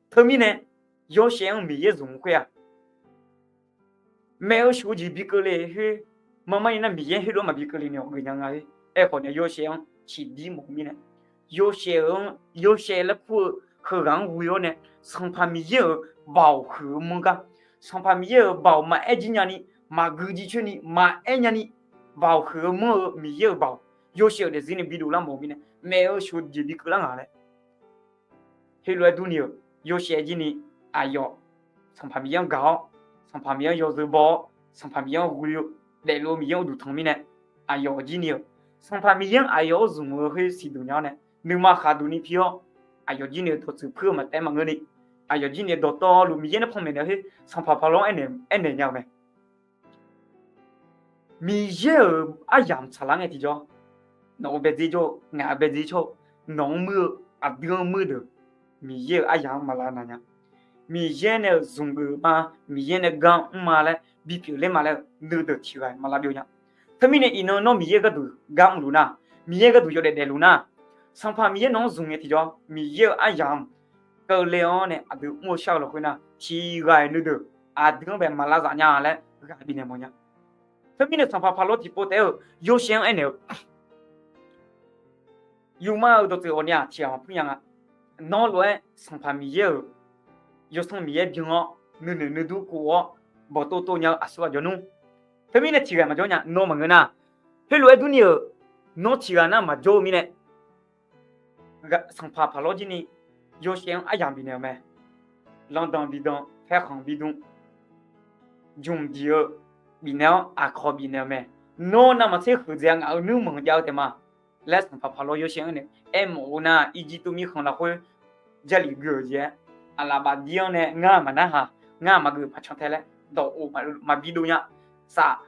Teumirnae Yawshaef-anr Miqyaer zmq khoer-aq, maef-eu shuf-eu jeq bi keuvle khoer, marmar ni nar Miqyaer heulof-aer maqbi keuvle ni awq geuf nya nga-ir. Aerkhawf ni Yawshaef-anr ciqdir mawf-eu mirnae, Yawshaef-anr, Yawshaef laer kur-eu heughaq-anr ghoe-awr nae, Sanqpaq Miqyaer-euq baoq huiq-eu manr gar, Sanqpaq Miqyaer-euq baoq maqaer jir nyani, maqgui jircoer ni maqaer nyani, baoq huiq-eu manr-eu Miqyaer-euq baoq yawshaef-euq daefzir ni bidov lar mawf-eu mirnae, maef-eu sheuq jeq bi keuvlar nga laer. Heulof-aer durni-euq, yawshaef jir ni aqyawf Sanqpaq Miqyaer-anr gaq-awr, Sanqpaq Miqyaer-anr yawzeu baw-awr, Sanqpaq Miqyaer-anr ghoe-eu, daefluf-eu Miqyaer-anr uqduq tanq mirnae, aqyawf jir ni-euq, Sanqpaq Miqyaer-anr aqyawf-anr zmq-eu khoer siqduq nya-awr nae, nuima khaqduq ni pi-awr, aqyawf jir ni-eu dawqtsuif puir-eu maqtaef maqngeur ni, aqyawf jir ni-eu dawqtawvluf Miqyaer nae panmaeq naeq-eu khoer Sanqpaq Paqlawr aernaeq, aernaeq nya-eu mae. Miqyaer-euq aryamq tsaqlar ngae tiqjawr, nawq-euq baedzer jawr-eu, ngaq-euq baedzer jawr-eu, nawq-anr muir-eu, aqdui-anr muir deuq, Miqyaer-euq aryamq-anr maqlav nav nya. Miqyaer nae-euq zmqgeuf ma, Miqyaer nae gar mr ma laer bipyeuf ler ma laer-eu nuideuq tiq ghaq maqlav byov nya. Teumirnae iqnan nawr Miqyaer gharduq gar mrluf nar, Miqyaer gharduq yawdaef daefluf nar, Sanqpaq Miqyaer nawq-anr zmq ngae tiqjawr, Miqyaer-euq aryamq keuvle-awr nae aqdui mr-eu shar-eu lafkhoer nar, tiq ghaq-iq nuideuq aqdui-anr bae maqlav zaf nya laer ghaq bifnaeq mawf nya. Teumirnae Sanqpaq Paqlawr tiqpov taef-aer-euq yawshaef-anr aernaeq-eu, yufma-euq dawqtsuif ghawqni-aq tiq ghaq maqpur nya nga. Nawr lof-aer Sanqpaq Miqyaer-euq Yawsanr Miqyaer byan-awr, nuinoeq nuidur kov-awr, bawqtov tov nya-eu aqsur ghaq jawr nmr. Teumirnae tiq ghaq maqjawr nya, nawr maqngeur nar, heulof-aer durni-euq, nawr tiq ghaq nar maqjawr-eu mirnae, Sanqpaq Paqlawr jir ni yawshaef-anr aryamq bifnaeq-euq mae. Lanqdanq bidanq, paerkhanq bidm, jmq diq-eu bifnaeq-awr aqkawq bifnaeq-eu mae. Nawr navmaqtser huiqdzaeq-a, ngaq-euq nuirmanq jav-eu taef ma laer Sanqpaq Paqlawr yawshaef-anr nae aermawf-eu nar, Irjirtuv mirkhanq lafkhoer Jarlif gui-euq jeq-aer, aqlaf bafdir-anr nae ngar maqnarhaq, ngar maqgeuf maqcan tae laer dawq of maqbi dov nya. Saf,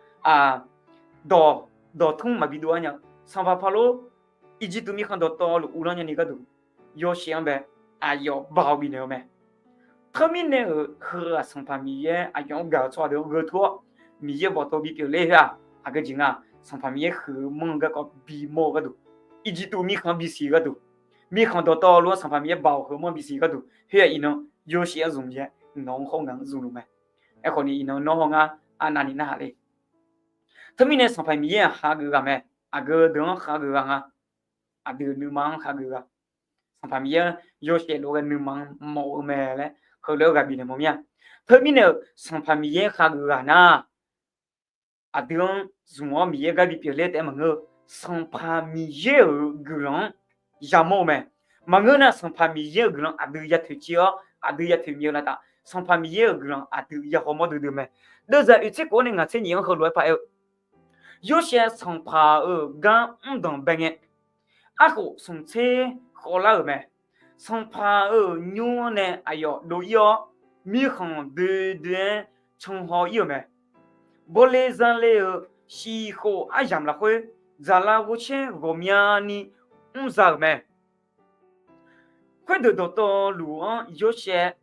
dawq, dawqtmr maqbi dov-ar nya-eu Sanqpaq Paqlawr Irjirtuv mirkhanq dawqtawvluf uvlanr nyani gharduq yawshaef-anr bae aqyawf baoq bifnaeq-eu mae. Teumirnae-euq heughaq Sanqpaq Miqyaer aqyawf-anr gaq-eu tsawrhaq deuq-anr gheu tur-awr, Miqyaer bawqtov bipyeuf ler khoer-aq, aqgeu jeq nga, Sanqpaq Miqyaer huiq-eu manr-eu garkawv bimawr-eu gharduq, Irjirtuv mirkhanq-anr bisiq gharduq, mirkhanq dawqtawvluf-anr Sanqpaq Miqyaer baoq huiq-eu manr bisiq gharduq, khoer-aq iqnan yawshaef-anr zmq jeq-aer nawq-anr khawf ngaq-anr zmq luf mae. Aerkhawf ni iqnan nawr haw ngar arnavni narhaq le. Teumirnae Sanqpaq Miqyaer-aq hageuf ghaq mae. Aqgeu deuq-anr hageuf ghaq nga. Aqdui nuima-anr hageuf ghaq. Sanqpaq Miqyaer yawshaef lof-aer nuima-anr mawf-eu mae laer heulof-aer ghaq bifnaeq mawf mir-a. Teumirnae-euq Sanqpaq Miqyaer hageuf ghaq nar, aqdui-anr zmq-awr Miqyaer gar bipyeuf ler taef-aer maqngeur-eu, Sanqpaq Miqyaer-euq guiqlanq-anr yamawr-eu mae. Maqngeur nar, Sanqpaq Miqyaer-euq guiqlanq aqdui ya toeqciv-awr aqdui ya toeqmyav-eu laf taf, Sanqpaq Miqyaer-euq guiqlanq aqdui ya hawmawr duidui mae. Deuvzaq oeqtser khof-anr nae ngaq tser nyiq-anr heulof-aer paq-aer-eu, Yorsaev sanqpaq-euq gar mr danqbae ngae, arkhof smq tser khawvlar-euq mae. Sanqpaq-euq nymr-anr nae aqyawf dov-ir-awr, mirkhanq doe doe-aer canhaw-ir-euq mae. Bawle zale-euq shif khof aryamq lafkhoer, dzaqlar ghovshaer ghawqmyani mr za-euq mae. Khoerdeuq dawqtawvluf-anr Yorsaev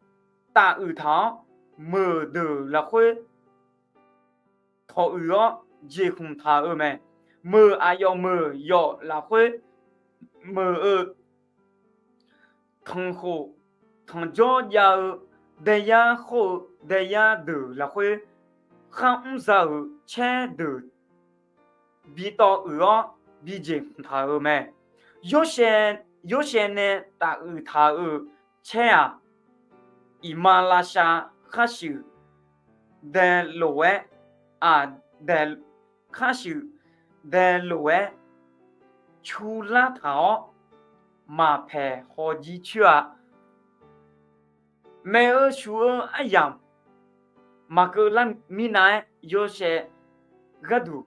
taf uiq taq-awr, meuq deuq lafkhoer tawq uiq-awr jeqhmq taq-euq mae. Meuq aqyawf meuq yawf lafkhoer meuq-eu tanqkhof tanqjawr jav-eu daeyar khawr-eu daeyar deuq lafkhoer, kharmr za-euq caer deuq bi tawv uiq-awr bi jeqhmq taq-euq mae. Yorsaev nae taf uiq taq-euq caer-aq, iqmalavshav kharshuif daelof-aer, aq, dae, kharshuif daelof-aer cu lar taq-awr, maqpaeq hawjir coer-a. Maeq-eu shuq-eu aryamq maqkeuv lar mirnav-aer, Yorsaev gharduq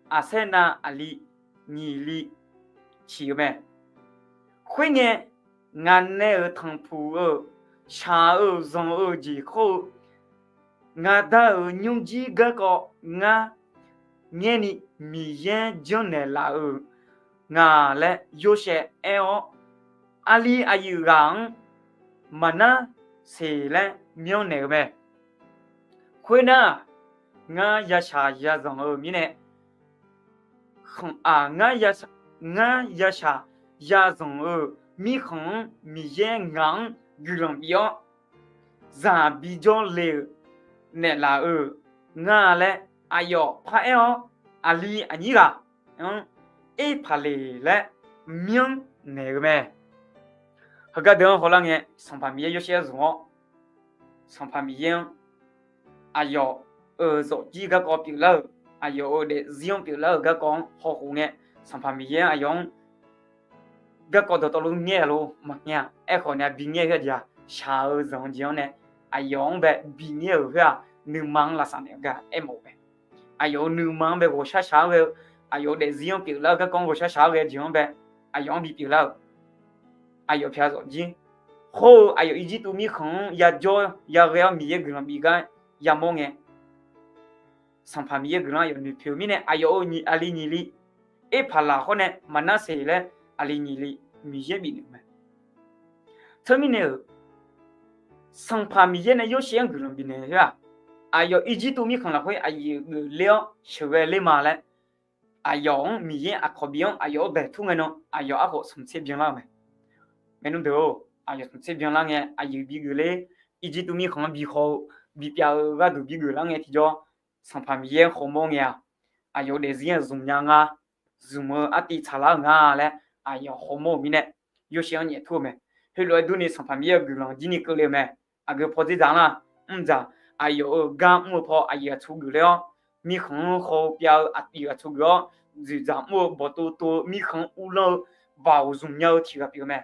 aqsaer nav aqli nyiq li ciq-eu mae. Khoerngae, ngaq nae-euq tanqpuq-eu shaq-eu zanq-eu jeq khawr-eu, ngaq da-euq nymrjir garkawv ngar ngaerni Miqyaer janrnaeq laf-euq nga laer Yorsaev aer-awr, aqli aqyuif ghaq-anr maqnar seq laer myanrnaeq-eu mae. Khoernar, ngar yashaq yazanq-eu mirnae, ngar yashaq yazanq-eu mirkhanq-anr Miqyaer ngaq-anr guiqlanq bif-awr, zaq bijawr le-euq naeqlaf-euq nga laer aqyawf paraer-awr, aqli aqnyir ghaq-anr Erpaqleq laer myanrnaeq-eu mae. Heugar deuq-anr hawlar ngae, Sanqpaq Miqyaer Yorsaev-anr zmq-awr, Sanqpaq Miqyaer-anr aqyawf-euq zawqjir garkawv pyeuflar-euq, aqyawf-euq daefzir-anr pyeuflar-euq garkawv-anr hawkhof ngae, Sanqpaq Miqyaer-anr aqyawf-anr garkawv dawqtawvluf ngaer-a lor maqngaer-a. Aerkhawf nae bi ngaer khoer-aq jeq-aq, shaq-eu zanq-eu jeq-anr nae aqyawf-anr bae bi ngaer-euq khoer-aq, nuima-anr lavsav naeq-eu gar aermawf-eu mae. Aqyawf-euq nuima-anr bae ghawqshar shaq-awr ghae-eu, aqyawf-euq daefzir-anr pyeuflar-eu garkawv-anr ghawqshar shaq-awr ghae-eu jeq-anr bae, aqyawf-anr bi pyeuflar-euq, aqyawf pyaq zawqjir hawr-eu aqyawf Irjirtuv mirkhanq-anr yajawr yaghae-awr Miqyaer guiqlanq bif gar yamawr ngae, Sanqpaq Miqyaer guiqlanq aqyawf noeqpoeq-eu mirnae, aqyawf-euq aqli nyiq li, Erpaqlaq hawr nae Maqnarseq laer aqli nyiq li Miqyaer bifnaeq-eu mae. Teumirnae-euq, Sanqpaq Miqyaer nae Yorsaev-anr guiqlanq bifnaeq khoer-aq, aqyawf Irjirtuv mirkhanq lafkhoer aqyuif geufler-awr sheuqghae ler ma laer, aqyawf-anr Miqyaer aqkawq bif-anr aqyawf-anr daeqtur ngae nan aqyawf aerkhawf smq tser byanlar-eu mae. Maernmr deuq-or, aqyawf smq tser byanlar ngae aqyuif bigeuf ler, Irjirtuv mirkhanq-anr bi haw-eu, bipyav-eu gharduq bigeuf lar ngae tiqjawr, Sanqpaq Miqyaer-anr hawmawr ngae-aq, aqyawf-euq daefzir-anr zmq nya nga, zmq-eu artiv tsaqlar-euq nga laer aqyawf hawmawr-euq mirnae, Yorsaev-anr nyaeftur-eu mae. Heulof-aer durni Sanqpaq Miqyaer-euq guiqlanq jir ni keuvle-eu mae. Aqgeu pawdzer dzaq nar, mr dzaq, aqyawf-euq gar mr-eu paw aqyuif aqtsu geufler-awr, mirkhanq-anr haw-eu pyav-eu aqyuif aqtsu geuf-awr, dzoeqdzaq mr-eu bawqtov tov-eu mirkhanq-anr uvlanr-eu baoq zmq nya-eu tiq ghaq pyeuf-eu mae.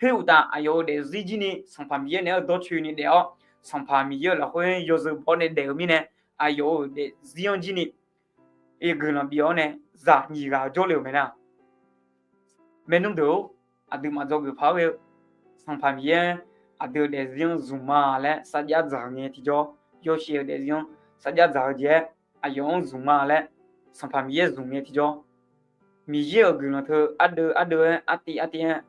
Khoeruqtaf, aqyawf-euq daefzir jir ni Sanqpaq Miqyaer naeq-aer dawrcoeni daef-awr, Sanqpaq Miqyaer-euq lafkhoer yawzeu baw nae daef-eu mirnae, aqyawf-euq daefzir-anr jir ni guiqlanq bif-awr nae zaq nyiq ghaq jawrle-euq mae nar. Maernmr deuq-or, aqduimaf dzawgeuf paq-aer ghae-eu, Sanqpaq Miqyaer aqdui-euq daefzir-anr zmq ma laer sarjax dzaq-eu ngae tiqjawr, Yorsaev-euq daefzir-anr sarjax dzaq-eu jeq-aer aqyawf-anr zmq ma laer Sanqpaq Miqyaer zmq ngae tiqjawr, Miqyaer-euq guiqlanq teu ardeuv ardeuv-aer artiv artiv-aer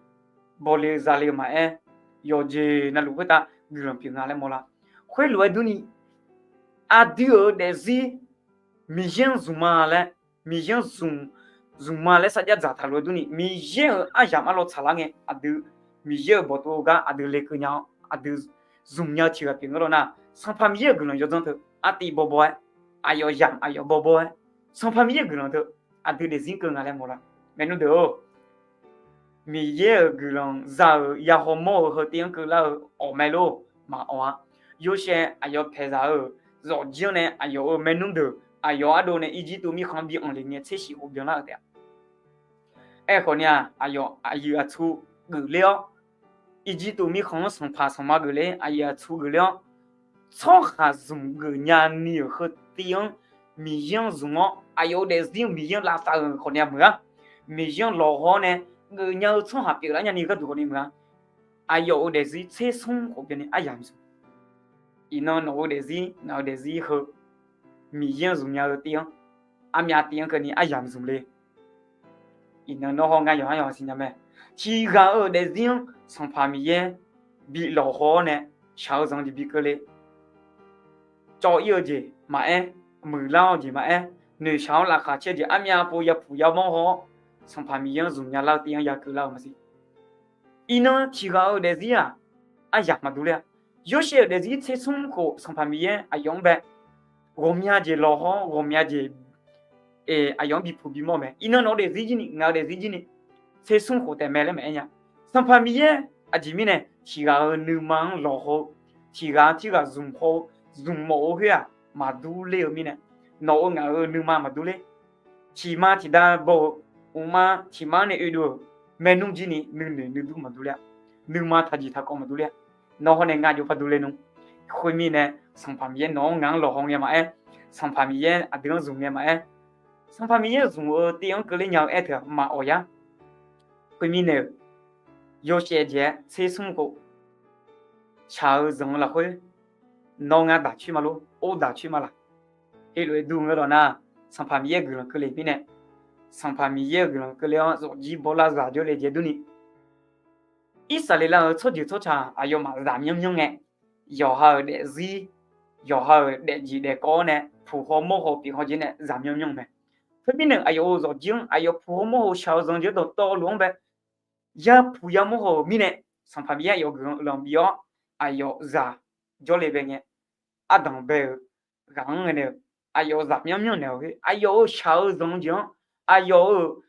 bawle-eu zale-eu maqaer, yawqjeq navluf khoertav guiqlanq pyeuf nga laer mawrlar. Khoerlof-aer durni, aqdui-euq daefzir Miqyaer-anr zmq ma laer, Miqyaer-anr zmq, zmq ma laer sarjax dzaqtaq lof-aer durni, Miqyaer-euq aryamq arlawr tsaqlar ngae aqdui, Miqyaer-euq bawqtov-eu gar aqdui lekeuv nya-awr aqdui zmq nya-eu tiq ghaq pyeuf ngeur law nar, Sanqpaq Miqyaer-euq guiqlanq yawdzanr teu artiv bawbaw-aer, aqyawf yamq aqyawf bawbaw-aer, Sanqpaq Miqyaer-euq guiqlanq teu aqdui daefzir keuv nga laer mawrlar. Maernmr deuq-or, Miqyaer-euq guiqlanq za-euq yahaw mawr-eu heu tiv-anr keuvlar-eu awq mae lor, maqawq-a. Yorsaev aqyawf paeqzaq-euq zawqjir-anr nae aqyawf-euq maernmr deuq aqyawf ardov nae Irjirtuv mirkhanq-anr bi anqle ngae tser shif khof byanlar-eu taef-a. Aerkhawf ni-aq, aqyawf aqyuif aqtsu geufler-awr, Irjirtuv mirkhanq-anr sanqpaq sanqma geufler, aqyuif aqtsu geufler-awr, tsawrhaq zmq geuf nya ni-euq heu tiv-anr Miqyaer-anr zmq-awr, aqyawf-euq daefzir-anr Miqyaer-anr lavsav-euq khawf ni-a meuq-a. Miqyaer-anr lawqhaw-awr nae geuf nya-eu tsawrhaq pyeuflar nya ni gharduq khawf ni meuq-a. Aqyawf-euq daefzir tser smr khof byanni aryamq zmq. Iqnan nawq-euq daefzir, ngaq-euq daefzir heu Miqyaer-anr zmq nya-eu tiv-anr, armyav tiv-anr keuvni aryamq zmq le. Iqnan nawr hawr ngar yawqhar yawqha siqnya mae. Tiq ghaq-euq daefzir-anr Sanqpaq Miqyaer bi lawqhaw-awr nae shaq-eu zanq jeq bi keuvle, cawv-ir-eu jeq maqaer, muiqlar-eu jeq maqaer, noeqshaq-awr laqkhaq caer-eu jeq armyav pov yapuq yamawr haw-awr, Sanqpaq Miqyaer-anr zmq nya lar-eu tiv-anr ya keuvlar-eu maqsiq. Iqnan tiq ghaq-euq daefzir-aq, aryamq maqdur ler-a. Yorsaev-euq daefzir tser smr khof Sanqpaq Miqyaer aqyawf-anr bae ghawqmya jeq lawqhaw-awr, ghawqmya jeq aqyawf-anr bipuq bimawr mae. Iqnan nawq-eu daefzir jir ni, ngaq-euq daefzir jir ni, tser smr khof taef mae laer maqaer nya. Sanqpaq Miqyaer aqjeq mirnae tiq ghaq-euq nuima-anr lawqhaw-eu, tiq ghaq tirghaq zmq haw-eu, zmq mawf-eu khoer-aq, maqdur ler-eu mirnae, nawq-euq ngaq-euq nuima maqdur ler. Tiqma tiqda baw-eu, uqma tiqma-anr nae oedov-euq maernmr jir ni nuinoeq nuidur maqdur ler-a. Nuima taqjeq taqkawv maqdur ler-a. Nawr hawr nae ngar jov par dur ler nmr. Khoermirnae, Sanqpaq Miqyaer nawq-anr ngaq-anr lawqhaw ngae maqaer, Sanqpaq Miqyaer aqdui-anr zmq ngae maqaer, Sanqpaq Miqyaer zmq-eu tiv-anr keuvle nya-eu aer teu-aq maqawq yar. Khoermirnae-euq, yawshaef jeq-aer tser smr khof shaq-eu zanq-eu lafkhoer, nawr ngar daq coer ma lor, or daq coer ma laq. Heulof-aer dur ngeur lawq nar, Sanqpaq Miqyaer guiqlanq keuvle mirnae, Sanqpaq Miqyaer-euq guiqlanq keuvle-awr zawqjir bawlar zaq jawrle jeq durni, Irsaqleqlav-euq tsawrjeuq tsawrca aqyawfmaf zaq myanr myanr ngae, yawqha-euq daefzir, yawqha-euq daefjeq daefkawv-awr nae puq haw mawr haw pyeuf haw jeq nae zaq myanr myanr-eu mae. Teumirnae aqyawf-euq zawqjir-anr aqyawf puq haw mawr haw shaq-eu zanq jeq dawqtawvluf-anr bae yapuq yamawr haw-euq mirnae, Sanqpaq Miqyaer aqyawf guiqlanq bif-awr aqyawf zaq jawrle bae ngae, ardanq bae-euq ghaq-anr ngae nae-euq aqyawf zaq myanr myanr naeq-awq khoer, aqyawf-euq shaq-eu zanq jeq-anr, aqyawf-euq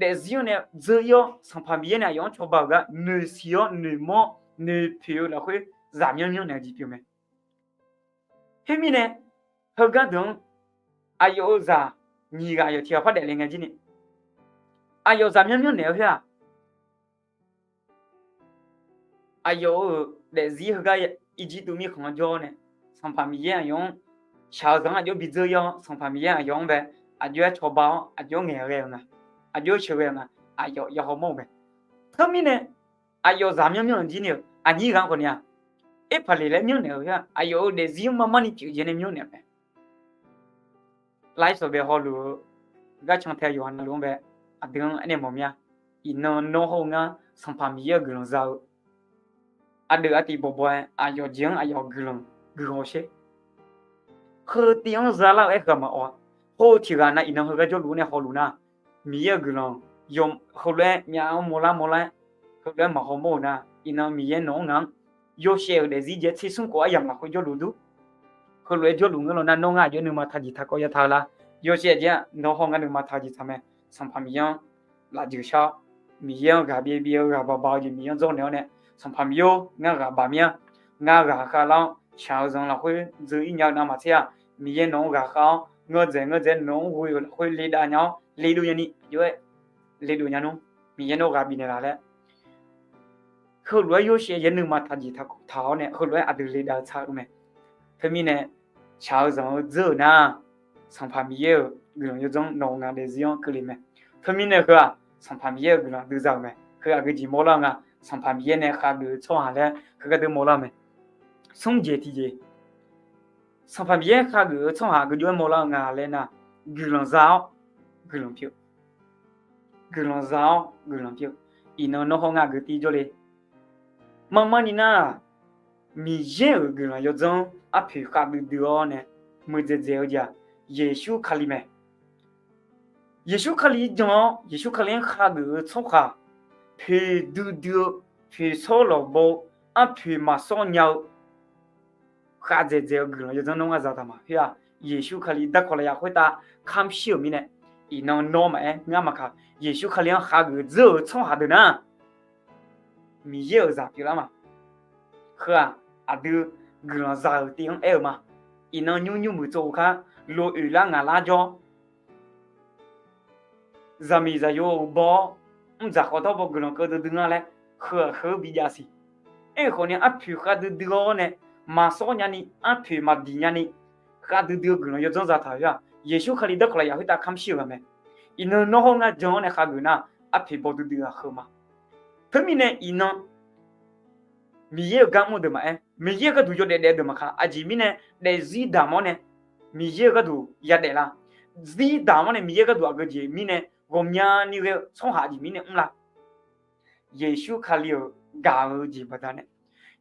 daefzir-anr nae dzeur-ir-awr, Sanqpaq Miqyaer nae aqyawf-anr cawba-euq gar noeqsiq-awr noeqmawr-awr noeqpoeq-eu lafkhoer zaq myanrmyanr naeq-eu jeq pyeuf mae. Khoermirnae, heugar deuq-anr aqyawf-euq zaq nyiq ghaq aqyawf tiq ghaq par daefle ngae jir ni, aqyawf zaq myanrmyanr naeq-eu khoer-aq, aqyawf-euq daefzir heugar Irjirtuv mirkhanq-anr jawr-awr nae, Sanqpaq Miqyaer aqyawf-anr shaq-eu zanq-anr aqjox bi dzeur-ir-awr, Sanqpaq Miqyaer aqyawf-anr bae aqjox-aer cawba-awr, aqjox-aer ngaeqghae-eu nga, aqjox-aer sheuqghae-eu nga, aqyawf yahaw mawr-eu mae. Teumirnae, aqyawf zaq myanrmyanr-euq jir ni-euq aqnyir ghaq-anr khawf ni-aq, Erpaqleq laer myanrnaeq-eu khoer-aq, aqyawf-euq daefzir-anr marmarni pyeuf jaev nae myanrnaeq-eu mae. Laer sawq bae hawluf-eu garcan tae yawqha navluf-anr bae aqdui-anr aernaeq mawf mir-a. Iqnan nawr hawr-eu ngar Sanqpaq Miqyaer-euq guiqlanq za-eu aqdui artiv bawbaw-aer aqyawf jeq-anr aqyawf guiqlanq guiqlanq sher. Heu tiv-anr zalar-eu aer-eu ghaq maqawq-a. Hawr-eu tiq ghaq nav iqnan heugar jawrluf-anr nae hawluf nar, Miqyaer-euq guiqlanq heulof-aer myav-anr mawrlar mawrlar-aer, heulof-aer maqhaw mawr-eu nar, iqnan Miqyaer nawq-anr ngaq-anr yawshaef-euq daefzir jaev tser smr khof aryamq lafkhoer jawrluf dur. Heulof-aer jawrluf ngeur law nar, nawr ngar aqjox nuima taqjeq taqkawv ya taq-eu lar. Yawshaef jaev-aq nawr hawr ngar nuima taqjeq taq mae. Sanqpaq Miqyaer-anr lafjeuq shar-awr, Miqyaer-anr ghaq byav byav-eu ghaq baq baq-eu jeq Miqyaer-anr dzawrnaeq-awr nae, Sanqpaq Miqyaer-or, ngar ghaq baq mir-a. Ngar ghaq khavlar-awr shaq-eu zanq lafkhoer dzeur-ir nya-eu navmaqtser-aq, Miqyaer nawq-anr ghaq khav-awr ngeurdzaeq ngeurdzaeq nawq-anr ghoe-euq lafkhoer le dav nya-awr le dov nyani aqjox-aer le dov nya nmr. Miqyaer nawr ghaq bifnaeq laf laer heulof-aer yawshaef yaer nuima taqjeq taq-awr nae heulof-aer aqdui le dav-eu tsaq-eu mae. Teumirnae shaq-eu zanq-eu dzeur-euq nar, Sanqpaq Miqyaer-euq guiqlanq yawdzanr nawq-eu nga daefzir-anr keuvle mae. Teumirnae heu-aq, Sanqpaq Miqyaer-euq guiqlanq aqdui za-euq mae. Heu aqgeu jeq mawrlar-eu nga, Sanqpaq Miqyaer nae khav geuf-eu tsawrhaq laer heugar deuq mawrlar-eu mae. Smr jeq tiqjeq, Sanqpaq Miqyaer khav geuf-eu tsawrhaq aqgeu jov-aer mawrlar-eu nga laer nar, guiqlanq za-awr guiqlanq pyeuf, guiqlanq za-awr guiqlanq pyeuf. Iqnan nawr hawr ngar aqgeu tir jawrle. Marmarni nar, Miqyaer-euq guiqlanq yawdzanr arpoeq khavdui dui-awr nae muiqdzaeq dzaeq-eu jeq-aq, Yeqsur Kali mae. Yeqsur Kali jan-awr Yeqsur Kali-anr khav geuf-eu tsawrhaq poeqdui dui-eu, poeqsawr lawqbaw-eu, arpoeq maqsawr nya-eu khavdzaeq dzaeq-eu guiqlanq yawdzanr nawr ngar za taq ma. Khoer-aq, Yeqsur Kali darkawq lafyaq khoertav kamr shir-euq mirnae, iqnan nawr maqaer ngar maqkaq, Yeqsur Kali-anr khav geuf dzeur-euq tsawrhaq deuq nar, Miqyaer-euq zaq pyeuflar ma. Heu-aq, aqdui guiqlanq za-euq tiv-anr aer-eu ma. Iqnan nymr nymrmuiq tsov-eu khar, lo oeq lar ngaq lar jawr, zaqmiq zaqyo-euq baw-awr, mrdzaq khawf dawr baw guiqlanq keuv duidui nga laer, heu-aq heu-anr bi jav siq. Aerkhawf ni arpoeq khavdui dui-awr nae, maqsawr nyani, arpoeq maqdiq nyani, khavdui dui-eu guiqlanq yawdzanr zataq-euq-aq, Yeqsur Kali darkawq lafyaq khoertav kamr shir-euq ghaq mae. Iqnan nawr hawr ngar jan-awr nae khav geuf nar, arpoeq baw duidui-aq heu ma. Teumirnae iqnan Miqyaer-euq gar mr-eu deuq maqaer, Miqyaer-euq gharduq yawdaef daef-eu deuq maqkaq, aqjeq mirnae daefzir damq-awr nae Miqyaer-euq gharduq yadaef lar? Zir damq-awr nae Miqyaer gharduq aqgeu jeq mirnae ghawqmyani ghae-eu tsawrhaq aqjeq mirnae mr lar? Yeqsur Kali-euq gaq-eu jeq baqdanae,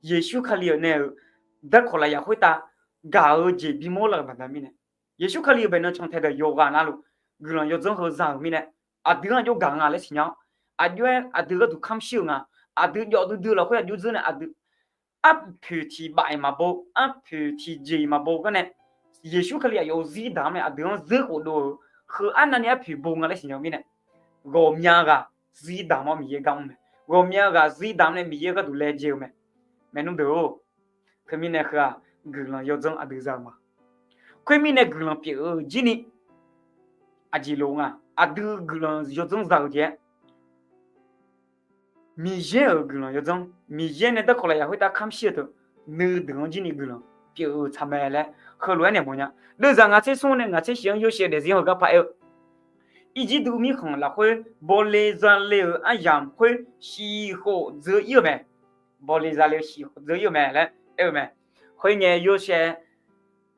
Yeqsur Kali-euq nae-euq darkawq lafyaq khoertav gaq-eu jeq bimawr lar-euq baqda mirnae, Yeqsur Kali-euq baeqnan cantae deuq yawqghaq navluf guiqlanq yawdzanr heu za-euq mirnae, aqdui-anr aqjox gaq nga laer siqnya-awr, aqjox-aer aqdui gharduq kamr shir-euq nga. Aqdui jawf duidui lafkhoer aqjox dzeur nae aqdui arpoeq tiq baf-iq maqbaw, arpoeq tiqjeq-iq maqbaw gar nae, Yeqsur Kali aqyawf-euq zir damq-awr nae aqdui-anr zeur khof dov-euq heu arnavni arpoeq baw nga laer siqnya-eu mirnae, ghawqmya ghaq zir damq-awr Miqyaer gar mr mae. Ghawqmya ghaq zir damq-awr nae Miqyaer gharduq laejae-eu mae. Maernmr deuq-or, teumirnae heu-aq, guiqlanq yawdzanr aqdui za-eu ma. Khoermirnae guiqlanq pyeuf-eu jir ni aqjeq lof nga, aqdui guiqlanq yawdzanr za-eu jeq-aer, Miqyaer-euq guiqlanq yawdzanr, Miqyaer nae darkawq lafyaq khoertav kamr shir-eu teu, nuideuq-anr jir ni guiqlanq pyeuf-eu tsaq mae laer heulof-aer naeq mawfnya. Deuvzaq ngaq tser smr nae ngaq tser shif-anr yawshaef daefzir-anr heugar paraer-eu, Irjirtuv mirkhanq lafkhoer bawle zale-euq aryamq khoer shiq khof dzeur-ir-euq mae. Bawle zale-eu shiq khof dzeur-ir-euq mae laer aer-eu mae. Khoerngae yawshaef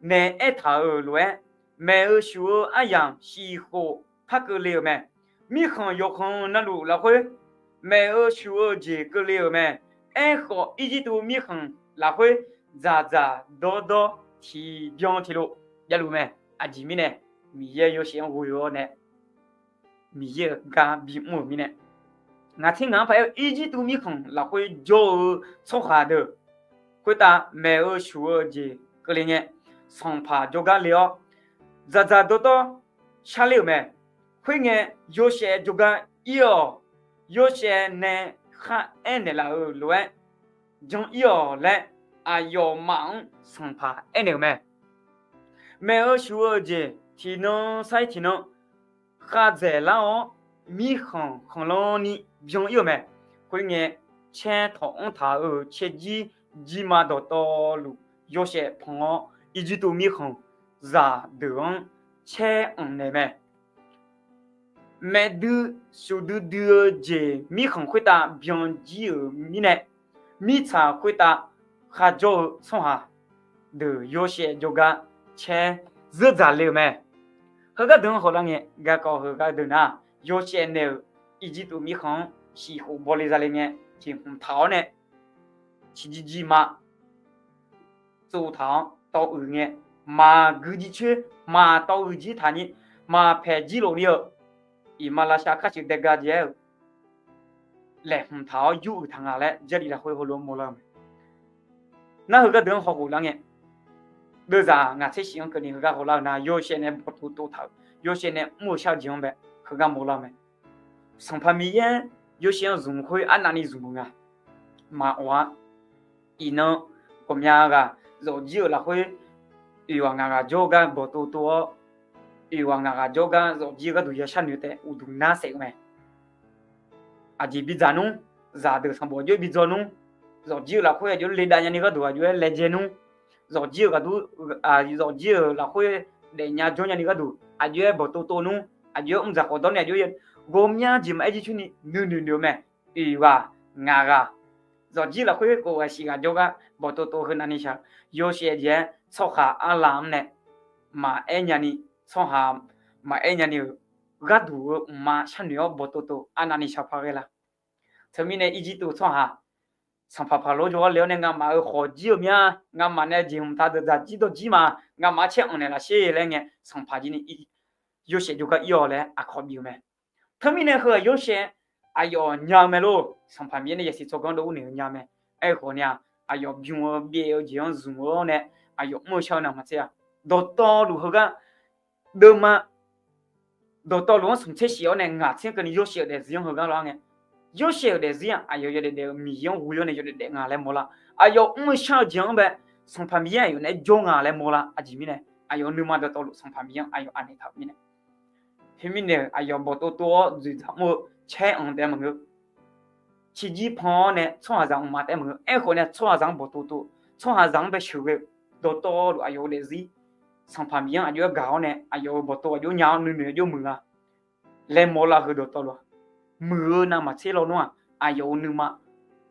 nae aertaq-euq lof-aer, maeq-eu shuq-eu aryamq shiq khof par keuvle-euq mae. Mirkhanq yawqkhanq navluf lafkhoer maeq-eu shuq-eu jeq keuvle-euq mae. Aerkhawf, Irjirtuv mirkhanq lafkhoer dzaqdzaq dawrdawr tiqbyan tiqlof javluf mae. Aqjeq mirnae, Miqyaer yawshaef-anr ghoe-awr nae Miqyaer-euq gar bimr-euq mirnae, ngaq tser ngaq-anr paraer-eu Irjirtuv mirkhanq lafkhoer jawr-eu tsawrhaq deuq khoertav maeq-eu shuq-eu jeq keuvle ngae, sanqpaq jawrgar le-awr, dzaqdzaq dawrdawr sharler-euq mae. Khoerngae, yawshaef jawrgar ir-awq. Yawshaef nae kharaer naeqlaf-euq lof-aer jan ir-awq laer, aqyawfmaf-anr sanqpaq aernaeq-euq mae. Maeq-eu shuf-eu jeq tiqnan sar-ir tiqnan khavdzaeq lar-awr, mirkhanq khanqlan ni byan ir-euq mae. Khoerngae, caer tawq-anr taq-euq caerjir jirma dawqtawvluf yawshaef panq-awr, Irjirtuv mirkhanq zaqdeuq-anr caer anq naeq mae. Maeqdui shuf duidui-eu jeq mirkhanq khoertav byan jir-euq mirnae, mirtsaq khoertav kharjawr-eu tsawrhaq deuq yawshaef jawrgar caer zeur dzaq le-euq mae. Heugar deuq-anr hawlar ngae, garkawv heugar deuq nar, yawshaef naeq-euq Irjirtuv mirkhanq-anr shiqkhof bawle zale ngae, jeqhmq taq-awr nae, ciqjir jirma tsov taq-awr tawv uiq ngae, maqgui jircoer, maqtawv uiq jir taqnyir, maqpaeq jir lof ni-eu, iqmalavshav karshuif daega jae-aer-euq laeqhmq taq-awr yur uiq taq nga laer Jarlif lafkhoer heulof-anr mawrlar-eu mae. Nar heugar deuq-anr hawkhof lar ngae, deuvzaq ngaq tser shif-anr keuvni heugar hawlar-eu nar, yawshaef nae bawqtov tov taq-euq, yawshaef nae mr-eu shar-eu jeq-anr bae heugar mawrlar-eu mae. Sanqpaq Miqyaer yawshaef-anr zmq khoer arnavni zmq-eu nga. Maqawq-ar. Iqnan ghawqmya ghaq zawqjir-euq lafkhoer oeq ghaq ngaq ghaq jawrgar bawqtov tov-awr, oeq ghaq ngaq ghaq jawrgar zawqjir-eu gharduq ya sharnoeq taef uqduq nar saef-eu mae. Aqjeq bidzaq nmr, zaqdeuq sanqbof aqjox-aer bidzaw nmr, zawqjir-euq lafkhoer aqjox-aer ledav nyani gharduq aqjox-aer laejae nmr, zawqjir-euq ghaqdur, zawqjir-euq lafkhoer daefnya jawr nyani gharduq aqjox-aer bawqtov tov nmr, aqjox-aer mrdzaq khawf dawr ni aqjox-aer ghawqmya jeq maqaer jircoer ni nuinoeq noeq-eu mae. Oeq ghaq ngaq ghaq zawqjir lafkhoer khof ghaq shif ghaq jawrgar bawqtov tov heu navni shaq, yawshaef jeq-aer tsawrhaq arlav-anr nae maqaer nyani, tsawrhaq maqaer nyani-euq gharduq-eu mqma sharnoeq-awr bawqtov tov arnavni shaq paq ghae la? Teumirnae Irjirtuv tsawrhaq sanqpaq paqlor jawrgar le-awr nae ngamaf-euq khawqjir-eu mya, ngamaf nae jeqhmq taq deuq dzaq jir dawr jir ma, ngamaf-anr caer anq naeq laf sher laer ngae, sanqpaq jir ni yawshaef jawrgar ir-awq laer aqkawq bif-eu mae. Teumirnae heu-aq yawshaef aqyawf nya-eu mae lor. Sanqpaq Miqyaer nae yasiq tsawrganr dov ur naeq-eu nya mae. Aerkhawf nae-aq, aqyawf bym-eu byaev-eu jeq-anr zmq-awr nae aqyawf mr-eu shar-eu navmaqtser-aq, dawqtawvluf heugar deuvma dawqtawvluf-anr smq tser shif-awr nae ngaq tser-anr keuvni yawshaef-euq daefzir-anr heugar lar ngae, yawshaef-euq daefzir-aq aqyawf yawdaef daef-eu Miqyaer-anr ghoe-awr nae yawdaef daef nga laer mawrlar. Aqyawf mr-eu shar-eu jeq-anr bae Sanqpaq Miqyaer aqyawf naeq-aer jawr nga laer mawrlar. Aqjeq mirnae aqyawf-euq nuima dawqtawvluf Sanqpaq Miqyaer-anr aqyawf anaeq taq-euq mirnae. Khoermirnae-euq aqyawf bawqtov tov-awr dzoeqdzaq mr-eu caer anq taef maqngeur. Ciqjir pan-awr nae tsawrhaqzaq mqma taef maqngeur. Aerkhawf nae tsawrhaqzaq-anr bawqtov tov, tsawrhaqzaq-anr bae sheuqghae-eu dawqtawvluf aqyawf-euq daefzir Sanqpaq Miqyaer-anr aqjox-aer gaq-awr nae aqyawf-euq bawqtov aqjox nya-awr nuinoeq aqjox muiq nga laer mawrlar heu dawqtawvluf-aq, muiq-eu navmaqtser lawnmr-aq, aqyawf-euq nuima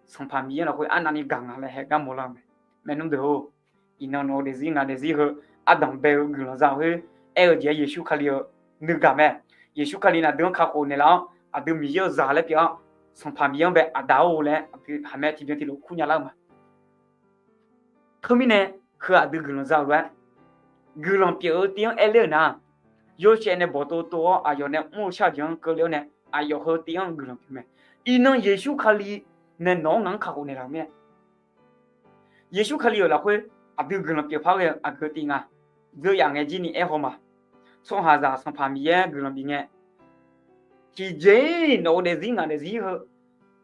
Sanqpaq Miqyaer lafkhoer arnavni gaq nga laer haegar mawrlar-eu mae. Maernmr deuq-or, iqnan nawq-eu daefzir ngaq daefzir heu ardanq bae-eu guiqlanq za-eu khoer aer-eu jeq-aer Yeqsur Kali-euq nuigaq mae. Yeqsur Kali nae aqdui-anr kakhof naeqlaf-awr aqdui Miqyaer-euq zaq laer pyeuf-awr Sanqpaq Miqyaer-anr bae aqda-or laer aqdui haqmae tiqbyan tiqlof kur nya lar-eu ma. Teumirnae heu aqdui guiqlanq za-euq lof-aer guiqlanq pyeuf-eu tiv-anr aerler-euq nar, yawshaef nae bawqtov tov-awr aqyawf nae mr-eu shar-eu jeq-anr keuvle-awr nae aqyawf heu tiv-anr guiqlanq pyeuf mae. Iqnan Yeqsur Kali nae nawq-anr ngaq-anr kakhof naeqlaf-euq mirnae, Yeqsur Kali-euq lafkhoer aqdui guiqlanq pyeuf par ghae-eu aqgeu tiv nga. Dzeur yaf ngae jir ni aer haw ma. Tsawrhaqzaq Sanqpaq Miqyaer guiqlanq bif ngae, tiqjeq-iq nawq-eu daefzir ngaq daefzir heu